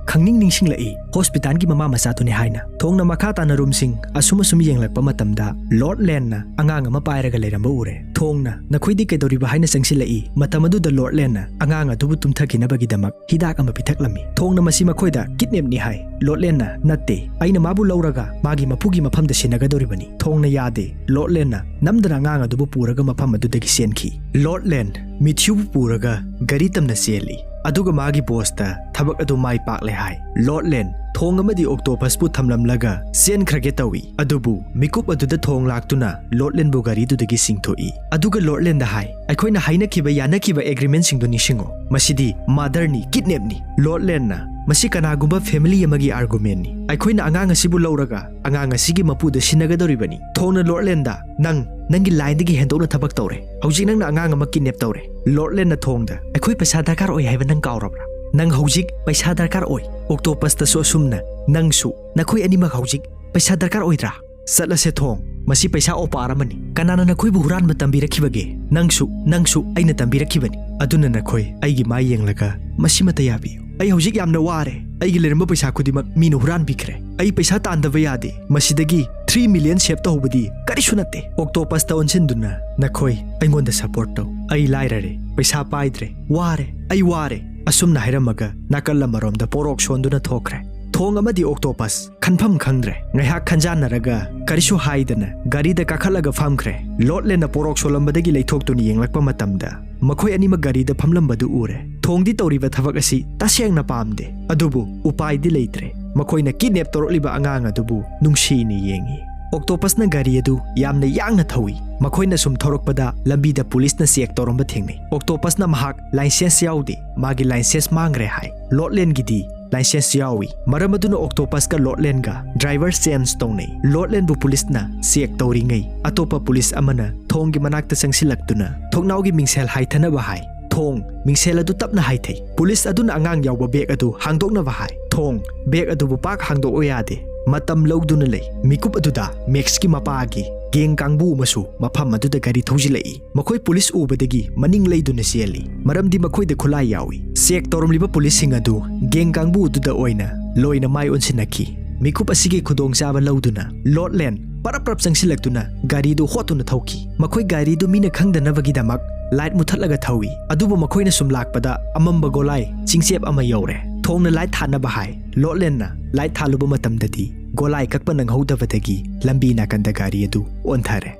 ꯈꯪꯅꯤꯡ ꯅꯤꯡꯁꯤꯡꯂꯛꯏ ꯍꯣꯁꯄꯤꯇꯥꯜꯒꯤ ꯃꯃꯥ ꯃꯆꯥꯗꯨꯅꯤ ꯍꯥꯏꯅ꯫ ꯊꯣꯡꯅ ꯃꯈꯥ ꯇꯥꯅ ꯔꯨꯝꯁꯤꯡ ꯑꯁꯨꯝ ꯑꯁꯨꯝ ꯌꯦꯡꯂꯛꯄ ꯃꯇꯝꯗ ꯂꯣꯔꯗ ꯂꯦꯟꯅ ꯑꯉꯥꯡ ꯑꯃ ꯄꯥꯏꯔꯒ ꯂꯩꯔꯝꯕ ꯎꯔꯦ꯫ ꯊꯣꯡꯅ, "ꯅꯈꯣꯏꯗꯤ ꯀꯩꯗꯧꯔꯤꯕ?" ꯍꯥꯏꯅ ꯆꯪꯁꯤꯜꯂꯛꯏ꯫ ꯃꯇꯝ ꯑꯗꯨꯗ ꯂꯣꯔꯗ ꯂꯦꯟꯅ ꯑꯉꯥꯡ ꯑꯗꯨꯕꯨ ꯇꯨꯝꯊꯈꯤꯅꯕꯒꯤꯗꯃꯛ ꯍꯤꯗꯥꯛ ꯑꯃ ꯄꯤꯊꯛꯂꯝꯃꯤ꯫ ꯊꯣꯡꯅ ꯃꯁꯤ ꯃꯈꯣꯏꯗ ꯀꯤꯗꯅꯦꯞꯅꯤ ꯍꯥꯏ꯫ ꯂꯣꯔꯗ ꯂꯦꯟꯅ, "ꯅꯠꯇꯦ, ꯑꯩꯅ ꯃꯥꯕꯨ ꯂꯧꯔꯒ ꯃꯥꯒꯤ ꯃꯄꯨꯒꯤ ꯃꯐꯝꯗ ꯁꯤꯟꯅꯒꯗꯧꯔꯤꯕꯅꯤ꯫" ꯊꯣꯡꯅ ꯌꯥꯗꯦ꯫ ꯂꯣꯔꯗ ꯂꯦꯟꯅ ꯅꯝꯗꯅ ꯑꯉꯥꯡ ꯑꯗꯨꯕꯨ ꯄꯨꯔꯒ ꯃꯐꯝ ꯑꯗꯨꯗꯒꯤ ꯆꯦꯟꯈꯤ꯫ ꯂꯣꯔꯗ ꯂꯦꯟ ꯃꯤꯊ꯭ꯌꯨꯕꯨ ꯄꯨꯔꯒ ꯒꯥꯔꯤ ꯇꯝꯅ ꯆꯦꯜꯂꯤ꯫ ꯑꯗꯨꯒ ꯃꯥꯒꯤ ꯕꯣꯁꯇ ꯊꯕꯛ ꯑꯗꯨ ꯃꯥꯏ ꯄꯥꯛꯂꯦ ꯍꯥꯏ꯫ ꯂꯣꯔꯗ ꯂꯦꯟ ꯊꯣꯡ ꯑꯃꯗꯤ ꯑꯣꯛꯇꯣꯄꯁꯄꯨ ꯊꯝꯂꯝꯂꯒ ꯆꯦꯟꯈ꯭ꯔꯒꯦ ꯇꯧꯏ꯫ ꯑꯗꯨꯕꯨ ꯃꯤꯀꯨꯞ ꯑꯗꯨꯗ ꯊꯣꯡ ꯂꯥꯛꯇꯨꯅ ꯂꯣꯔꯗ ꯂꯦꯟꯕꯨ ꯒꯥꯔꯤꯗꯨꯗꯒꯤ ꯆꯤꯡꯊꯣꯛꯏ꯫ ꯑꯗꯨꯒ ꯂꯣꯔꯗ ꯂꯦꯟꯗ ꯍꯥꯏ, "ꯑꯩꯈꯣꯏꯅ ꯍꯥꯏꯅꯈꯤꯕ ꯌꯥꯅꯈꯤꯕ ꯑꯦꯒ꯭ꯔꯤꯃꯦꯟꯁꯤꯡꯗꯨ ꯅꯤꯡꯁꯤꯡꯉꯨ꯫ ꯃꯁꯤꯗꯤ ꯃꯥꯗꯔꯅꯤ, ꯀꯤꯗꯅꯦꯞꯅꯤ꯫" ꯂꯣꯔꯗ ꯂꯦꯟꯅ, "ꯃꯁꯤ ꯀꯅꯥꯒꯨꯝꯕ ꯐꯦꯃꯤꯂꯤ ꯑꯃꯒꯤ ꯑꯥꯔꯒꯨꯃꯦꯟꯅꯤ꯫ ꯑꯩꯈꯣꯏꯅ ꯑꯉꯥꯡ ꯑꯁꯤꯕꯨ ꯂꯧꯔꯒ ꯑꯉꯥꯡ ꯑꯁꯤꯒꯤ ꯃꯄꯨꯗ ꯁꯤꯟꯅꯒꯗꯧꯔꯤꯕꯅꯤ꯫" ꯊꯣꯡꯅ ꯂꯣꯔꯗ ꯂꯦꯟꯗ, "ꯅꯪ ꯅꯪꯒꯤ ꯂꯥꯏꯟꯗꯒꯤ ꯍꯦꯟꯗꯣꯛꯅ ꯊꯕꯛ ꯇꯧꯔꯦ꯫ ꯍꯧꯖꯤꯛ ꯅꯪꯅ ꯑꯉꯥꯡ ꯑꯃ ꯀꯤꯗꯅꯦꯞ ꯇꯧꯔꯦ꯫" ꯂꯣꯔꯗ ꯂꯦꯟꯅ ꯊꯣꯡꯗ, "ꯑꯩꯈꯣꯏ ꯄꯩꯁꯥ ꯗꯔꯀꯥꯔ ꯑꯣꯏ ꯍꯥꯏꯕ ꯅꯪ ꯀꯥꯎꯔꯕ꯭ꯔꯥ? ꯅꯪ ꯍꯧꯖꯤꯛ ꯄꯩꯁꯥ ꯗꯔꯀꯥꯔ ꯑꯣꯏ꯫ ꯑꯣꯛꯇꯣꯄꯁꯇꯁꯨ ꯑꯁꯨꯝꯅ, ꯅꯪꯁꯨ, ꯅꯈꯣꯏ ꯑꯅꯤꯃꯛ ꯍꯧꯖꯤꯛ ꯄꯩꯁꯥ ꯗꯔꯀꯥꯔ ꯑꯣꯏꯗ꯭ꯔꯥ?" "ꯆꯠꯂꯁꯦ ꯊꯣꯡ, "ꯃꯁꯤ ꯄꯩꯁꯥ ꯑꯣꯄꯥꯔ ꯑꯃꯅꯤ꯫ ꯀꯅꯥꯅ ꯅꯈꯣꯏꯕꯨ ꯍꯨꯔꯥꯟꯕ ꯇꯝꯕꯤꯔꯛꯈꯤꯕꯒꯦ? ꯅꯪꯁꯨ, ꯅꯪꯁꯨ ꯑꯩꯅ ꯇꯝꯕꯤꯔꯛꯈꯤꯕꯅꯤ꯫ ꯑꯗꯨꯅ ꯅꯈꯣꯏ ꯑꯩꯒꯤ ꯃꯥꯏ ꯌꯦꯡꯂꯒ ꯃꯁꯤꯃꯇ ꯌꯥꯕꯤꯌꯨ꯫ ꯑꯩ ꯍꯧꯖꯤꯛ ꯌꯥꯝꯅ ꯋꯥꯔꯦ꯫ ꯑꯩꯒꯤ ꯂꯩꯔꯝꯕ ꯄꯩꯁꯥ ꯈꯨꯗꯤꯡꯃꯛ ꯃꯤꯅ ꯍꯨꯔꯥꯟꯕꯤꯈ꯭ꯔꯦ꯫ ꯑꯩ ꯄꯩꯁꯥ ꯇꯥꯟꯗꯕ ꯌꯥꯗꯦ꯫ ꯃꯁꯤꯗꯒꯤ three million save ꯇꯧꯍꯧꯕꯗꯤ ꯀꯔꯤꯁꯨ ꯅꯠꯇꯦ꯫ ꯑꯣꯛꯇꯣꯄꯁꯇ ꯑꯣꯟꯁꯤꯟꯗꯨꯅ, "ꯅꯈꯣꯏ ꯑꯩꯉꯣꯟꯗ support ꯇꯧ꯫ ꯑꯩ ꯂꯥꯏꯔꯔꯦ, ꯄꯩꯁꯥ ꯄꯥꯏꯗ꯭ꯔꯦ, ꯋꯥꯔꯦ, ꯑꯩ ꯋꯥꯔꯦ"꯫ ꯑꯁꯨꯝꯅ ꯍꯥꯏꯔꯝꯃꯒ ꯅꯥꯀꯜ ꯑꯃꯔꯣꯝꯗ ꯄꯣꯔꯣꯛ ꯁꯣꯟꯗꯨꯅ ꯊꯣꯛꯈ꯭ꯔꯦ꯫ ꯊꯣꯡ ꯑꯃꯗꯤ ꯑꯣꯛꯇꯣꯄꯁ ꯈꯟꯐꯝ ꯈꯪꯗ꯭ꯔꯦ꯫ ꯉꯥꯏꯍꯥꯛ ꯈꯟꯖꯥꯟꯅꯔꯒ ꯀꯔꯤꯁꯨ ꯍꯥꯏꯗꯅ ꯒꯥꯔꯤꯗ ꯀꯥꯈꯠꯂꯒ ꯐꯝꯈ꯭ꯔꯦ꯫ ꯂꯣꯠꯂꯦꯟꯅ ꯄꯣꯔꯣꯛ ꯁꯣꯜꯂꯝꯕꯗꯒꯤ ꯂꯩꯊꯣꯛꯇꯨꯅ ꯌꯦꯡꯂꯛꯄ ꯃꯇꯝꯗ ꯃꯈꯣꯏ ꯑꯅꯤꯃꯛ ꯒꯥꯔꯤꯗ ꯐꯝꯂꯝꯕꯗꯨ ꯎꯔꯦ꯫ ꯊꯣꯡꯗꯤ ꯇꯧꯔꯤꯕ ꯊꯕꯛ ꯑꯁꯤ ꯇꯁꯦꯡꯅ ꯄꯥꯝꯗꯦ, ꯑꯗꯨꯕꯨ ꯎꯄꯥꯏꯗꯤ ꯂꯩꯇ꯭ꯔꯦ꯫ ꯃꯈꯣꯏꯅ kidnap ꯇꯧꯔꯛꯂꯤꯕ ꯑꯉꯥꯡ ꯑꯗꯨꯕꯨ ꯅꯨꯡꯁꯤꯅ ꯌꯦꯡꯉꯤ꯫ ꯑꯣꯛꯇꯣꯄꯁꯅ ꯒꯥꯔꯤ ꯑꯗꯨ ꯌꯥꯝꯅ ꯌꯥꯡꯅ ꯊꯧꯏ꯫ ꯃꯈꯣꯏꯅ ꯁꯨꯝ ꯊꯧꯔꯛꯄꯗ ꯂꯝꯕꯤꯗ ꯄꯨꯂꯤꯁꯅ check ꯇꯧꯔꯝꯕ ꯊꯦꯡꯅꯩ꯫ ꯑꯣꯛꯇꯣꯄꯁꯅ ꯃꯍꯥꯛ licence ꯌꯥꯎꯗꯦ, ꯃꯥꯒꯤ licence ꯃꯥꯡꯈ꯭ꯔꯦ ꯍꯥꯏ꯫ ꯂꯣꯠꯂꯦꯟꯒꯤꯗꯤ licence ꯌꯥꯎꯏ꯫ ꯃꯔꯝ ꯑꯗꯨꯅ ꯑꯣꯛꯇꯣꯄꯁꯀ ꯂꯣꯠꯂꯦꯟꯒ driver change ꯇꯧꯅꯩ꯫ ꯂꯣꯠꯂꯦꯟꯕꯨ ꯄꯨꯂꯤꯁꯅ check ꯇꯧꯔꯤꯉꯩ ꯑꯇꯣꯞꯄ ꯄꯨꯂꯤꯁ ꯑꯃꯅ ꯊꯣꯡꯒꯤ ꯃꯅꯥꯛꯇ ꯆꯪꯁꯤꯜꯂꯛꯇꯨꯅ ꯊꯣꯡꯅꯥꯎꯒꯤ ꯃꯤꯡꯁꯦꯜ ꯍꯥꯏꯊꯅꯕ ꯍꯥꯏ꯫ ꯊꯣꯡ ꯃꯤꯡꯁꯦꯜ ꯑꯗꯨ ꯇꯞꯅ ꯍꯥꯏꯊꯩ꯫ ꯄꯨꯂꯤꯁ ꯑꯗꯨꯅ ꯑꯉꯥꯡ ꯌꯥꯎꯕ bag ꯑꯗꯨ ꯍꯥꯡꯗꯣꯛꯅꯕ ꯍꯥꯏ꯫ ꯊꯣꯡ bag ꯑꯗꯨꯕꯨ ꯄꯥꯛ ꯍꯥꯡꯗꯣꯛꯑꯣ ꯌꯥꯗꯦ꯫ ꯃꯇꯝ ꯂꯧꯗꯨꯅ ꯂꯩ꯫ ꯃꯤꯀꯨꯞ ꯑꯗꯨꯗ ꯃꯦꯛꯁꯀꯤ ꯃꯄꯥꯒꯤ gang ꯀꯥꯡꯕꯨ ꯑꯃꯁꯨ ꯃꯐꯝ ꯑꯗꯨꯗ ꯒꯥꯔꯤ ꯊꯧꯖꯤꯜꯂꯛꯏ꯫ ꯃꯈꯣꯏ ꯄꯨꯂꯤꯁ ꯎꯕꯗꯒꯤ ꯃꯅꯤꯡ ꯂꯩꯗꯨꯅ ꯆꯦꯜꯂꯤ, ꯃꯔꯝꯗꯤ ꯃꯈꯣꯏꯗ ꯈꯨꯠꯂꯥꯏ ꯌꯥꯎꯏ꯫ Check ꯇꯧꯔꯝꯂꯤꯕ ꯄꯨꯂꯤꯁꯁꯤꯡ ꯑꯗꯨ gang ꯀꯥꯡꯕꯨ ꯑꯗꯨꯗ ꯑꯣꯏꯅ ꯂꯣꯏꯅ ꯃꯥꯏ ꯑꯣꯟꯁꯤꯟꯅꯈꯤ꯫ ꯃꯤꯀꯨꯞ ꯑꯁꯤꯒꯤ ꯈꯨꯗꯣꯡꯆꯥꯕ ꯂꯧꯗꯨꯅ ꯂꯣꯠꯂꯦꯟ ꯄꯔꯞ ꯄꯔꯞ ꯆꯪꯁꯤꯜꯂꯛꯇꯨꯅ ꯒꯥꯔꯤꯗꯨ ꯍꯣꯠꯇꯨꯅ ꯊꯧꯈꯤ꯫ ꯃꯈꯣꯏ ꯒꯥꯔꯤꯗꯨ ꯃꯤꯅ ꯈꯪꯗꯅꯕꯒꯤꯗꯃꯛ light ꯃꯨꯊꯠꯂꯒ ꯊꯧꯏ꯫ ꯑꯗꯨꯕꯨ ꯃꯈꯣꯏꯅ ꯁꯨꯝ ꯂꯥꯛꯄꯗ ꯑꯃꯝꯕ ꯒꯣꯂꯥꯏ ꯆꯤꯡꯆꯦꯞ ꯑꯃ ꯌꯧꯔꯦ꯫ ꯊꯣꯡꯅ light ꯊꯥꯅꯕ ꯍꯥꯏ꯫ ꯂꯣꯠꯂꯦꯟꯅ light ꯊꯥꯜꯂꯨꯕ ꯃꯇꯝꯗꯗꯤ ꯒꯣꯂꯥꯏ ꯀꯛꯄ ꯅꯪꯍꯧꯗꯕꯗꯒꯤ ꯂꯝꯕꯤ ꯅꯥꯀꯟꯗ ꯒꯥꯔꯤ ꯑꯗꯨ ꯑꯣꯟꯊꯔꯦ꯫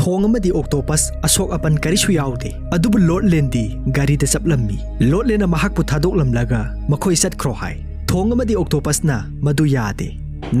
ꯊꯣꯡ ꯑꯃꯗꯤ ꯑꯣꯛꯇꯣꯄꯁ ꯑꯁꯣꯛ ꯑꯄꯟ ꯀꯔꯤꯁꯨ ꯌꯥꯎꯗꯦ, ꯑꯗꯨꯕꯨ ꯂꯣꯠꯂꯦꯟꯗꯤ ꯒꯥꯔꯤꯗ ꯆꯞꯂꯝꯃꯤ꯫ ꯂꯣꯠꯂꯦꯟꯅ ꯃꯍꯥꯛꯄꯨ ꯊꯥꯗꯣꯛꯂꯝꯂꯒ ꯃꯈꯣꯏ ꯆꯠꯈ꯭ꯔꯣ ꯍꯥꯏ꯫ ꯊꯣꯡ ꯑꯃꯗꯤ ꯑꯣꯛꯇꯣꯄꯁꯅ ꯃꯗꯨ ꯌꯥꯗꯦ꯫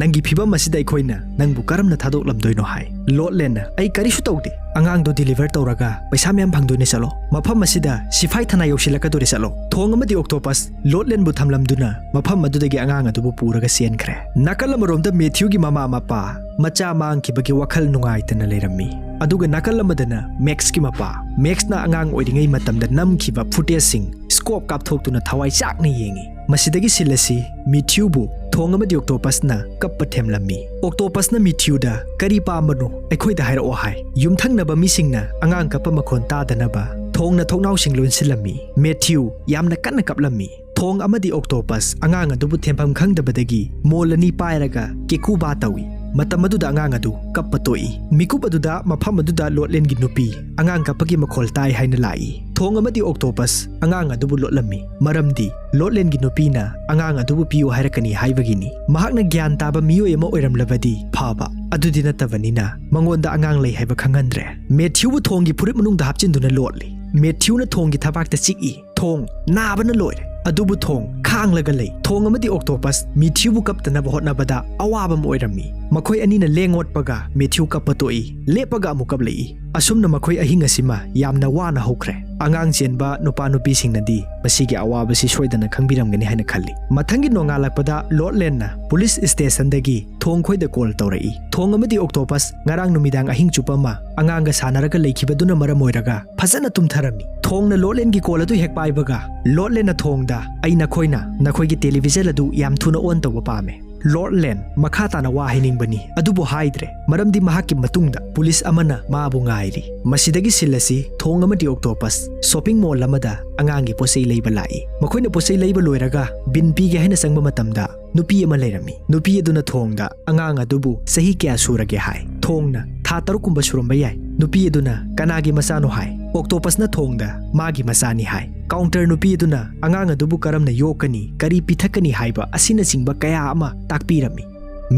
"ꯅꯪꯒꯤ ꯐꯤꯕꯝ ꯑꯁꯤꯗ ꯑꯩꯈꯣꯏꯅ ꯅꯪꯕꯨ ꯀꯔꯝꯅ ꯊꯥꯗꯣꯛꯂꯝꯗꯣꯏꯅꯣ?" ꯍꯥꯏ꯫ ꯂꯣꯠꯂꯦꯟꯅ, "ꯑꯩ ꯀꯔꯤꯁꯨ ꯇꯧꯗꯦ꯫ ꯑꯉꯥꯡꯗꯣ deliver ꯇꯧꯔꯒ ꯄꯩꯁꯥ ꯃꯌꯥꯝ ꯐꯪꯗꯣꯏꯅꯦ, ꯆꯠꯂꯣ꯫ ꯃꯐꯝ ꯑꯁꯤꯗ ꯁꯤꯐꯥꯏ ꯊꯅꯥ ꯌꯧꯁꯤꯜꯂꯛꯀꯗꯣꯔꯦ, ꯆꯠꯂꯣ"꯫ ꯊꯣꯡ ꯑꯃꯗꯤ ꯑꯣꯛꯇꯣꯄꯁ ꯂꯣꯠꯂꯦꯟꯕꯨ ꯊꯝꯂꯝꯗꯨꯅ ꯃꯐꯝ ꯑꯗꯨꯗꯒꯤ ꯑꯉꯥꯡ ꯑꯗꯨꯕꯨ ꯄꯨꯔꯒ ꯆꯦꯟꯈ꯭ꯔꯦ꯫ ꯅꯥꯀꯜ ꯑꯃꯔꯣꯝꯗ ꯃꯦꯊ꯭ꯌꯨꯒꯤ ꯃꯃꯥ ꯃꯄꯥ ꯃꯆꯥ ꯃꯥꯡꯈꯤꯕꯒꯤ ꯋꯥꯈꯜ ꯅꯨꯡꯉꯥꯏꯇꯅ ꯂꯩꯔꯝꯃꯤ꯫ ꯑꯗꯨꯒ ꯅꯥꯀꯜ ꯑꯃꯗꯅ ꯃꯦꯛꯁꯀꯤ ꯃꯄꯥ, ꯃꯦꯛꯁꯅ ꯑꯉꯥꯡ ꯑꯣꯏꯔꯤꯉꯩ ꯃꯇꯝꯗ ꯅꯝꯈꯤꯕ footageꯁꯤꯡ scope ꯀꯥꯞꯊꯣꯛꯇꯨꯅ ꯊꯋꯥꯏ ꯆꯥꯛꯅ ꯌꯦꯡꯉꯤ꯫ ꯃꯁꯤꯗꯒꯤ scene ꯑꯁꯤ ꯃꯦꯊ꯭ꯌꯨꯕꯨ ꯊꯣꯡ ꯑꯃꯗꯤ ꯑꯣꯛꯇꯣꯄꯁꯅ ꯀꯞꯄ ꯊꯦꯝꯂꯝꯃꯤ꯫ ꯑꯣꯛꯇꯣꯄꯁꯅ ꯃꯦꯊ꯭ꯌꯨꯗ "ꯀꯔꯤ ꯄꯥꯝꯕꯅꯣ? ꯑꯩꯈꯣꯏꯗ ꯍꯥꯏꯔꯛꯑꯣ" ꯍꯥꯏ꯫ ꯌꯨꯝꯊꯪꯅꯕ ꯃꯤꯁꯤꯡꯅ ꯑꯉꯥꯡ ꯀꯞꯄ ꯃꯈꯣꯟ ꯇꯥꯗꯅꯕ ꯊꯣꯡꯅ ꯊꯣꯡꯅꯥꯎꯁꯤꯡ ꯂꯣꯟꯁꯤꯜꯂꯝꯃꯤ꯫ ꯃꯦꯊ꯭ꯌꯨ ꯌꯥꯝꯅ ꯀꯟꯅ ꯀꯞꯂꯝꯃꯤ꯫ ꯊꯣꯡ ꯑꯃꯗꯤ ꯑꯣꯛꯇꯣꯄꯁ ꯑꯉꯥꯡ ꯑꯗꯨꯕꯨ ꯊꯦꯝꯐꯝ ꯈꯪꯗꯕꯗꯒꯤ ꯃꯣꯜ ꯑꯅꯤ ꯄꯥꯏꯔꯒ ꯀꯦꯀꯨꯕꯥ ꯇꯧꯏ꯫ ꯃꯇꯝ ꯑꯗꯨꯗ ꯑꯉꯥꯡ ꯑꯗꯨ ꯀꯞꯄ ꯇꯣꯛꯏ꯫ ꯃꯤꯀꯨꯞ ꯑꯗꯨꯗ ꯃꯐꯝ ꯑꯗꯨꯗ ꯂꯣꯠꯂꯦꯟꯒꯤ ꯅꯨꯄꯤ ꯑꯉꯥꯡ ꯀꯞꯄꯒꯤ ꯃꯈꯣꯜ ꯇꯥꯏ ꯍꯥꯏꯅ ꯂꯥꯛꯏ꯫ ꯊꯣꯡ ꯑꯃꯗꯤ ꯑꯣꯛꯇꯣꯄꯁ ꯑꯉꯥꯡ ꯑꯗꯨꯕꯨ ꯂꯣꯠꯂꯝꯃꯤ, ꯃꯔꯝꯗꯤ ꯂꯣꯠꯂꯦꯟꯒꯤ ꯅꯨꯄꯤꯅ ꯑꯉꯥꯡ ꯑꯗꯨꯕꯨ ꯄꯤꯌꯨ ꯍꯥꯏꯔꯛꯀꯅꯤ ꯍꯥꯏꯕꯒꯤꯅꯤ꯫ ꯃꯍꯥꯛꯅ ꯒ꯭ꯌꯥꯟ ꯇꯥꯕ ꯃꯤꯑꯣꯏ ꯑꯃ ꯑꯣꯏꯔꯝꯂꯕꯗꯤ ꯐꯕ, ꯑꯗꯨꯗꯤ ꯅꯠꯇꯕꯅꯤꯅ ꯃꯉꯣꯟꯗ ꯑꯉꯥꯡ ꯂꯩ ꯍꯥꯏꯕ ꯈꯪꯍꯟꯗ꯭ꯔꯦ꯫ ꯃꯦꯊ꯭ꯌꯨꯕꯨ ꯊꯣꯡꯒꯤ ꯐꯨꯔꯤꯠ ꯃꯅꯨꯡꯗ ꯍꯥꯞꯆꯤꯟꯗꯨꯅ ꯂꯣꯠꯂꯤ꯫ ꯃꯦꯊ꯭ꯌꯨꯅ ꯊꯣꯡꯒꯤ ꯊꯕꯥꯛꯇ ꯆꯤꯛꯏ꯫ ꯊꯣꯡ ꯅꯥꯕꯅ ꯂꯣꯏꯔꯦ꯫ ꯑꯗꯨꯕꯨ ꯊꯣꯡ ꯈꯥꯡꯂꯒ ꯂꯩ꯫ ꯊꯣꯡ ꯑꯃꯗꯤ ꯑꯣꯛꯇꯣꯄꯁ ꯃꯦꯊ꯭ꯌꯨꯕꯨ ꯀꯞꯇꯅꯕ ꯍꯣꯠꯅꯕꯗ ꯑꯋꯥꯕ ꯑꯃ ꯑꯣꯏꯔꯝꯃꯤ꯫ ꯃꯈꯣꯏ ꯑꯅꯤꯅ ꯂꯦꯡ ꯑꯣꯠꯄꯒ ꯃꯦꯊ꯭ꯌꯨ ꯀꯞꯄ ꯇꯣꯛꯏ꯫ ꯂꯦꯞꯄꯒ ꯑꯃꯨꯛ ꯀꯞꯂꯛꯏ꯫ ꯑꯁꯨꯝꯅ ꯃꯈꯣꯏ ꯑꯍꯤꯡ ꯑꯁꯤꯃ ꯌꯥꯝꯅ ꯋꯥꯅ ꯍꯧꯈ꯭ꯔꯦ꯫ ꯑꯉꯥꯡ ꯆꯦꯟꯕ ꯅꯨꯄꯥ ꯅꯨꯄꯤꯁꯤꯡꯅꯗꯤ ꯃꯁꯤꯒꯤ ꯑꯋꯥꯕꯁꯤ ꯁꯣꯏꯗꯅ ꯈꯪꯕꯤꯔꯝꯒꯅꯤ ꯍꯥꯏꯅ ꯈꯜꯂꯤ꯫ ꯃꯊꯪꯒꯤ ꯅꯣꯡꯉꯥꯜꯂꯛꯄꯗ ꯂꯣꯠꯂꯦꯟꯅ ꯄꯨꯂꯤꯁ ꯁ꯭ꯇꯦꯁꯟꯗꯒꯤ ꯊꯣꯡ ꯈꯣꯏꯗ ꯀꯣꯜ ꯇꯧꯔꯛꯏ꯫ ꯊꯣꯡ ꯑꯃꯗꯤ ꯑꯣꯛꯇꯣꯄꯁ ꯉꯔꯥꯡ ꯅꯨꯃꯤꯗꯥꯡ ꯑꯍꯤꯡ ꯆꯨꯞꯄ ꯑꯃ ꯑꯉꯥꯡꯒ ꯁꯥꯟꯅꯔꯒ ꯂꯩꯈꯤꯕꯗꯨꯅ ꯃꯔꯝ ꯑꯣꯏꯔꯒ ꯐꯖꯅ ꯇꯨꯝꯊꯔꯝꯃꯤ꯫ ꯊꯣꯡꯅ ꯂꯣꯠꯂꯦꯟꯒꯤ ꯀꯣꯜ ꯑꯗꯨ ꯍꯦꯛ ꯄꯥꯏꯕꯒ ꯂꯣꯠꯂꯦꯟꯅ ꯊꯣꯡꯗ "ꯑꯩ ꯅꯈꯣꯏꯅ ꯅꯈꯣꯏꯒꯤ ꯇꯦꯂꯤꯚꯤꯖꯟ ꯑꯗꯨ ꯌꯥꯝ ꯊꯨꯅ ꯑꯣꯟ ꯇꯧꯕ ꯄꯥꯝꯃꯦ"꯫ ꯂꯣꯠꯂꯦꯟ ꯃꯈꯥ ꯇꯥꯅ ꯋꯥ ꯍꯥꯏꯅꯤꯡꯕꯅꯤ, ꯑꯗꯨꯕꯨ ꯍꯥꯏꯗ꯭ꯔꯦ, ꯃꯔꯝꯗꯤ ꯃꯍꯥꯛꯀꯤ ꯃꯇꯨꯡꯗ ꯄꯨꯂꯤꯁ ꯑꯃꯅ ꯃꯥꯕꯨ ꯉꯥꯏꯔꯤ꯫ ꯃꯁꯤꯗꯒꯤ ꯁꯤꯟ ꯑꯁꯤ ꯊꯣꯡ ꯑꯃꯗꯤ ꯑꯣꯛꯇꯣꯄꯁ ꯁꯣꯄꯤꯡ ꯃꯣꯜ ꯑꯃꯗ ꯑꯉꯥꯡꯒꯤ ꯄꯣꯠꯆꯩ ꯂꯩꯕ ꯂꯥꯛꯏ꯫ ꯃꯈꯣꯏꯅ ꯄꯣꯠꯆꯩ ꯂꯩꯕ ꯂꯣꯏꯔꯒ ꯕꯤꯟ ꯄꯤꯒꯦ ꯍꯥꯏꯅ ꯆꯪꯕ ꯃꯇꯝꯗ ꯅꯨꯄꯤ ꯑꯃ ꯂꯩꯔꯝꯃꯤ꯫ ꯅꯨꯄꯤ ꯑꯗꯨꯅ ꯊꯣꯡꯗ "ꯑꯉꯥꯡ ꯑꯗꯨꯕꯨ ꯆꯍꯤ ꯀꯌꯥ ꯁꯨꯔꯒꯦ?" ꯍꯥꯏ꯫ ꯊꯣꯡꯅ "ꯊꯥ ꯇꯔꯨꯛ ꯀꯨꯝꯕ ꯁꯨꯔꯝꯕ ꯌꯥꯏ"꯫ ꯅꯨꯄꯤ ꯑꯗꯨꯅ "ꯀꯅꯥꯒꯤ ꯃꯆꯥꯅꯣ?" ꯍꯥꯏ꯫ ꯑꯣꯛꯇꯣꯄꯁꯅ ꯊꯣꯡꯗ "ꯃꯥꯒꯤ ꯃꯆꯥꯅꯤ" ꯍꯥꯏ꯫ ꯀꯥꯎꯟꯇꯔ ꯅꯨꯄꯤ ꯑꯗꯨꯅ ꯑꯉꯥꯡ ꯑꯗꯨꯕꯨ ꯀꯔꯝꯅ ꯌꯣꯛꯀꯅꯤ, ꯀꯔꯤ ꯄꯤꯊꯛꯀꯅꯤ ꯍꯥꯏꯕ ꯑꯁꯤꯅꯆꯤꯡꯕ ꯀꯌꯥ ꯑꯃ ꯇꯥꯛꯄꯤꯔꯝꯃꯤ꯫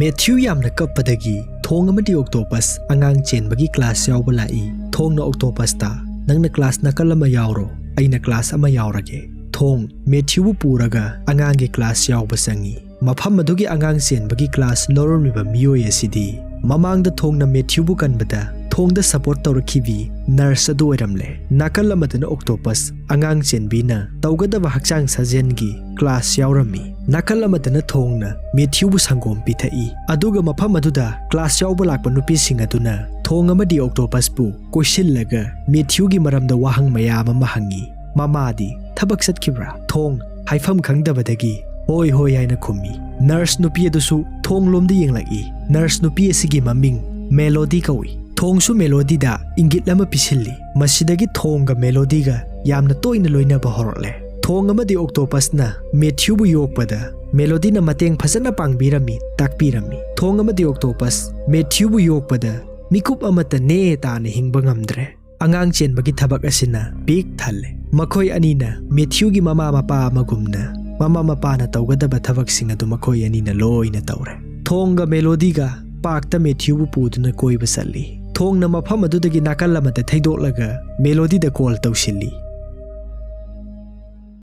ꯃꯦꯊ꯭ꯌꯨ ꯌꯥꯝꯅ ꯀꯞꯄꯗꯒꯤ ꯊꯣꯡ ꯑꯃꯗꯤ ꯑꯣꯛꯇꯣꯄꯁ ꯑꯉꯥꯡ ꯆꯦꯟꯕꯒꯤ ꯀ꯭ꯂꯥꯁ ꯌꯥꯎꯕ ꯂꯥꯛꯏ꯫ ꯊꯣꯡꯅ ꯑꯣꯛꯇꯣꯄꯁꯇ "ꯅꯪꯅ ꯀ꯭ꯂꯥꯁ ꯅꯥꯀꯜ ꯑꯃ ꯌꯥꯎꯔꯣ, ꯑꯩꯅ ꯀ꯭ꯂꯥꯁ ꯑꯃ ꯌꯥꯎꯔꯒꯦ"꯫ ꯊꯣꯡ ꯃꯦꯊ꯭ꯌꯨꯕꯨ ꯄꯨꯔꯒ ꯑꯉꯥꯡꯒꯤ ꯀ꯭ꯂꯥꯁ ꯌꯥꯎꯕ ꯆꯪꯏ꯫ ꯃꯐꯝ ꯑꯗꯨꯒꯤ ꯑꯉꯥꯡ ꯆꯦꯟꯕꯒꯤ ꯀ꯭ꯂꯥꯁ ꯂꯧꯔꯝꯂꯤꯕ ꯃꯤꯑꯣꯏ ꯑꯁꯤꯗꯤ ꯃꯃꯥꯡꯗ ꯊꯣꯡꯅ ꯃꯦꯊ꯭ꯌꯨꯕꯨ ꯀꯟꯕꯗ ꯊꯣꯡꯗ ꯁꯄꯣꯔꯠ ꯇꯧꯔꯛꯈꯤꯕꯤ ꯅꯔꯁ ꯑꯗꯨ ꯑꯣꯏꯔꯝꯂꯦ꯫ ꯅꯥꯀꯜ ꯑꯃꯗꯅ ꯑꯣꯛꯇꯣꯄꯁ ꯑꯉꯥꯡ ꯆꯦꯟꯕꯤꯅ ꯇꯧꯒꯗꯕ ꯍꯛꯆꯥꯡ ꯁꯥꯖꯦꯜꯒꯤ ꯀ꯭ꯂꯥꯁ ꯌꯥꯎꯔꯝꯃꯤ꯫ ꯅꯥꯀꯜ ꯑꯃꯗꯅ ꯊꯣꯡꯅ ꯃꯦꯊ꯭ꯌꯨꯕꯨ ꯁꯪꯒꯣꯝ ꯄꯤꯊꯛꯏ꯫ ꯑꯗꯨꯒ ꯃꯐꯝ ꯑꯗꯨꯗ ꯀ꯭ꯂꯥꯁ ꯌꯥꯎꯕ ꯂꯥꯛꯄ ꯅꯨꯄꯤꯁꯤꯡ ꯑꯗꯨꯅ ꯊꯣꯡ ꯑꯃꯗꯤ ꯑꯣꯛꯇꯣꯄꯁꯄꯨ ꯀꯣꯏꯁꯤꯜꯂꯒ ꯃꯦꯊ꯭ꯌꯨꯒꯤ ꯃꯔꯝꯗ ꯋꯥꯍꯪ ꯃꯌꯥꯝ ꯑꯃ ꯍꯪꯉꯤ꯫ ꯃꯃꯥꯗꯤ ꯊꯕꯛ ꯆꯠꯈꯤꯕ꯭ꯔꯥ? ꯊꯣꯡ ꯍꯥꯏꯐꯝ ꯈꯪꯗꯕꯗꯒꯤ "ꯍꯣꯏ, ꯍꯣꯏ" ꯍꯥꯏꯅ ꯈꯨꯝꯃꯤ꯫ ꯅꯔꯁ ꯅꯨꯄꯤ ꯑꯗꯨꯁꯨ ꯊꯣꯡꯂꯣꯝꯗ ꯌꯦꯡꯂꯛꯏ꯫ ꯅꯔꯁ ꯅꯨꯄꯤ ꯑꯁꯤꯒꯤ ꯃꯃꯤꯡ ꯃꯦꯂꯣꯗꯤ ꯀꯧꯏ꯫ ꯊꯣꯡꯁꯨ ꯃꯦꯂꯣꯗꯤꯗ ꯏꯪꯒꯤꯠ ꯑꯃ ꯄꯤꯁꯤꯜꯂꯤ꯫ ꯃꯁꯤꯗꯒꯤ ꯊꯣꯡꯒ ꯃꯦꯂꯣꯗꯤꯒ ꯌꯥꯝꯅ ꯇꯣꯏꯅ ꯂꯣꯏꯅꯕ ꯍꯧꯔꯛꯂꯦ꯫ ꯊꯣꯡ ꯑꯃꯗꯤ ꯑꯣꯛꯇꯣꯄꯁꯅ ꯃꯦꯊ꯭ꯌꯨꯕꯨ ꯌꯣꯛꯄꯗ ꯃꯦꯂꯣꯗꯤꯅ ꯃꯇꯦꯡ ꯐꯖꯅ ꯄꯥꯡꯕꯤꯔꯝꯃꯤ, ꯇꯥꯛꯄꯤꯔꯝꯃꯤ꯫ ꯊꯣꯡ ꯑꯃꯗꯤ ꯑꯣꯛꯇꯣꯄꯁ ꯃꯦꯊ꯭ꯌꯨꯕꯨ ꯌꯣꯛꯄꯗ ꯃꯤꯀꯨꯞ ꯑꯃꯠꯇ ꯅꯦ ꯇꯥꯅ ꯍꯤꯡꯕ ꯉꯝꯗ꯭ꯔꯦ꯫ ꯑꯉꯥꯡ ꯆꯦꯟꯕꯒꯤ ꯊꯕꯛ ꯑꯁꯤꯅ ꯄꯤꯛ ꯊꯜꯂꯦ꯫ ꯃꯈꯣꯏ ꯑꯅꯤꯅ ꯃꯦꯊ꯭ꯌꯨꯒꯤ ꯃꯃꯥ ꯃꯄꯥ ꯑꯃꯒꯨꯝꯅ, ꯃꯃꯥ ꯃꯄꯥꯅ ꯇꯧꯒꯗꯕ ꯊꯕꯛꯁꯤꯡ ꯑꯗꯨ ꯃꯈꯣꯏ ꯑꯅꯤꯅ ꯂꯣꯏꯅ ꯇꯧꯔꯦ꯫ ꯊꯣꯡꯒ ꯃꯦꯂꯣꯗꯤꯒ ꯄꯥꯔꯛꯇ ꯃꯦꯊ꯭ꯌꯨꯕꯨ ꯄꯨꯗꯨꯅ ꯀꯣꯏꯕ ꯆꯠꯂꯤ꯫ ꯊꯣꯡꯅ ꯃꯐꯝ ꯑꯗꯨꯗꯒꯤ ꯅꯥꯀꯜ ꯑꯃꯗ ꯊꯩꯗꯣꯛꯂꯒ ꯃꯦꯂꯣꯗꯤꯗ ꯀꯣꯜ ꯇꯧꯁꯤꯜꯂꯤ꯫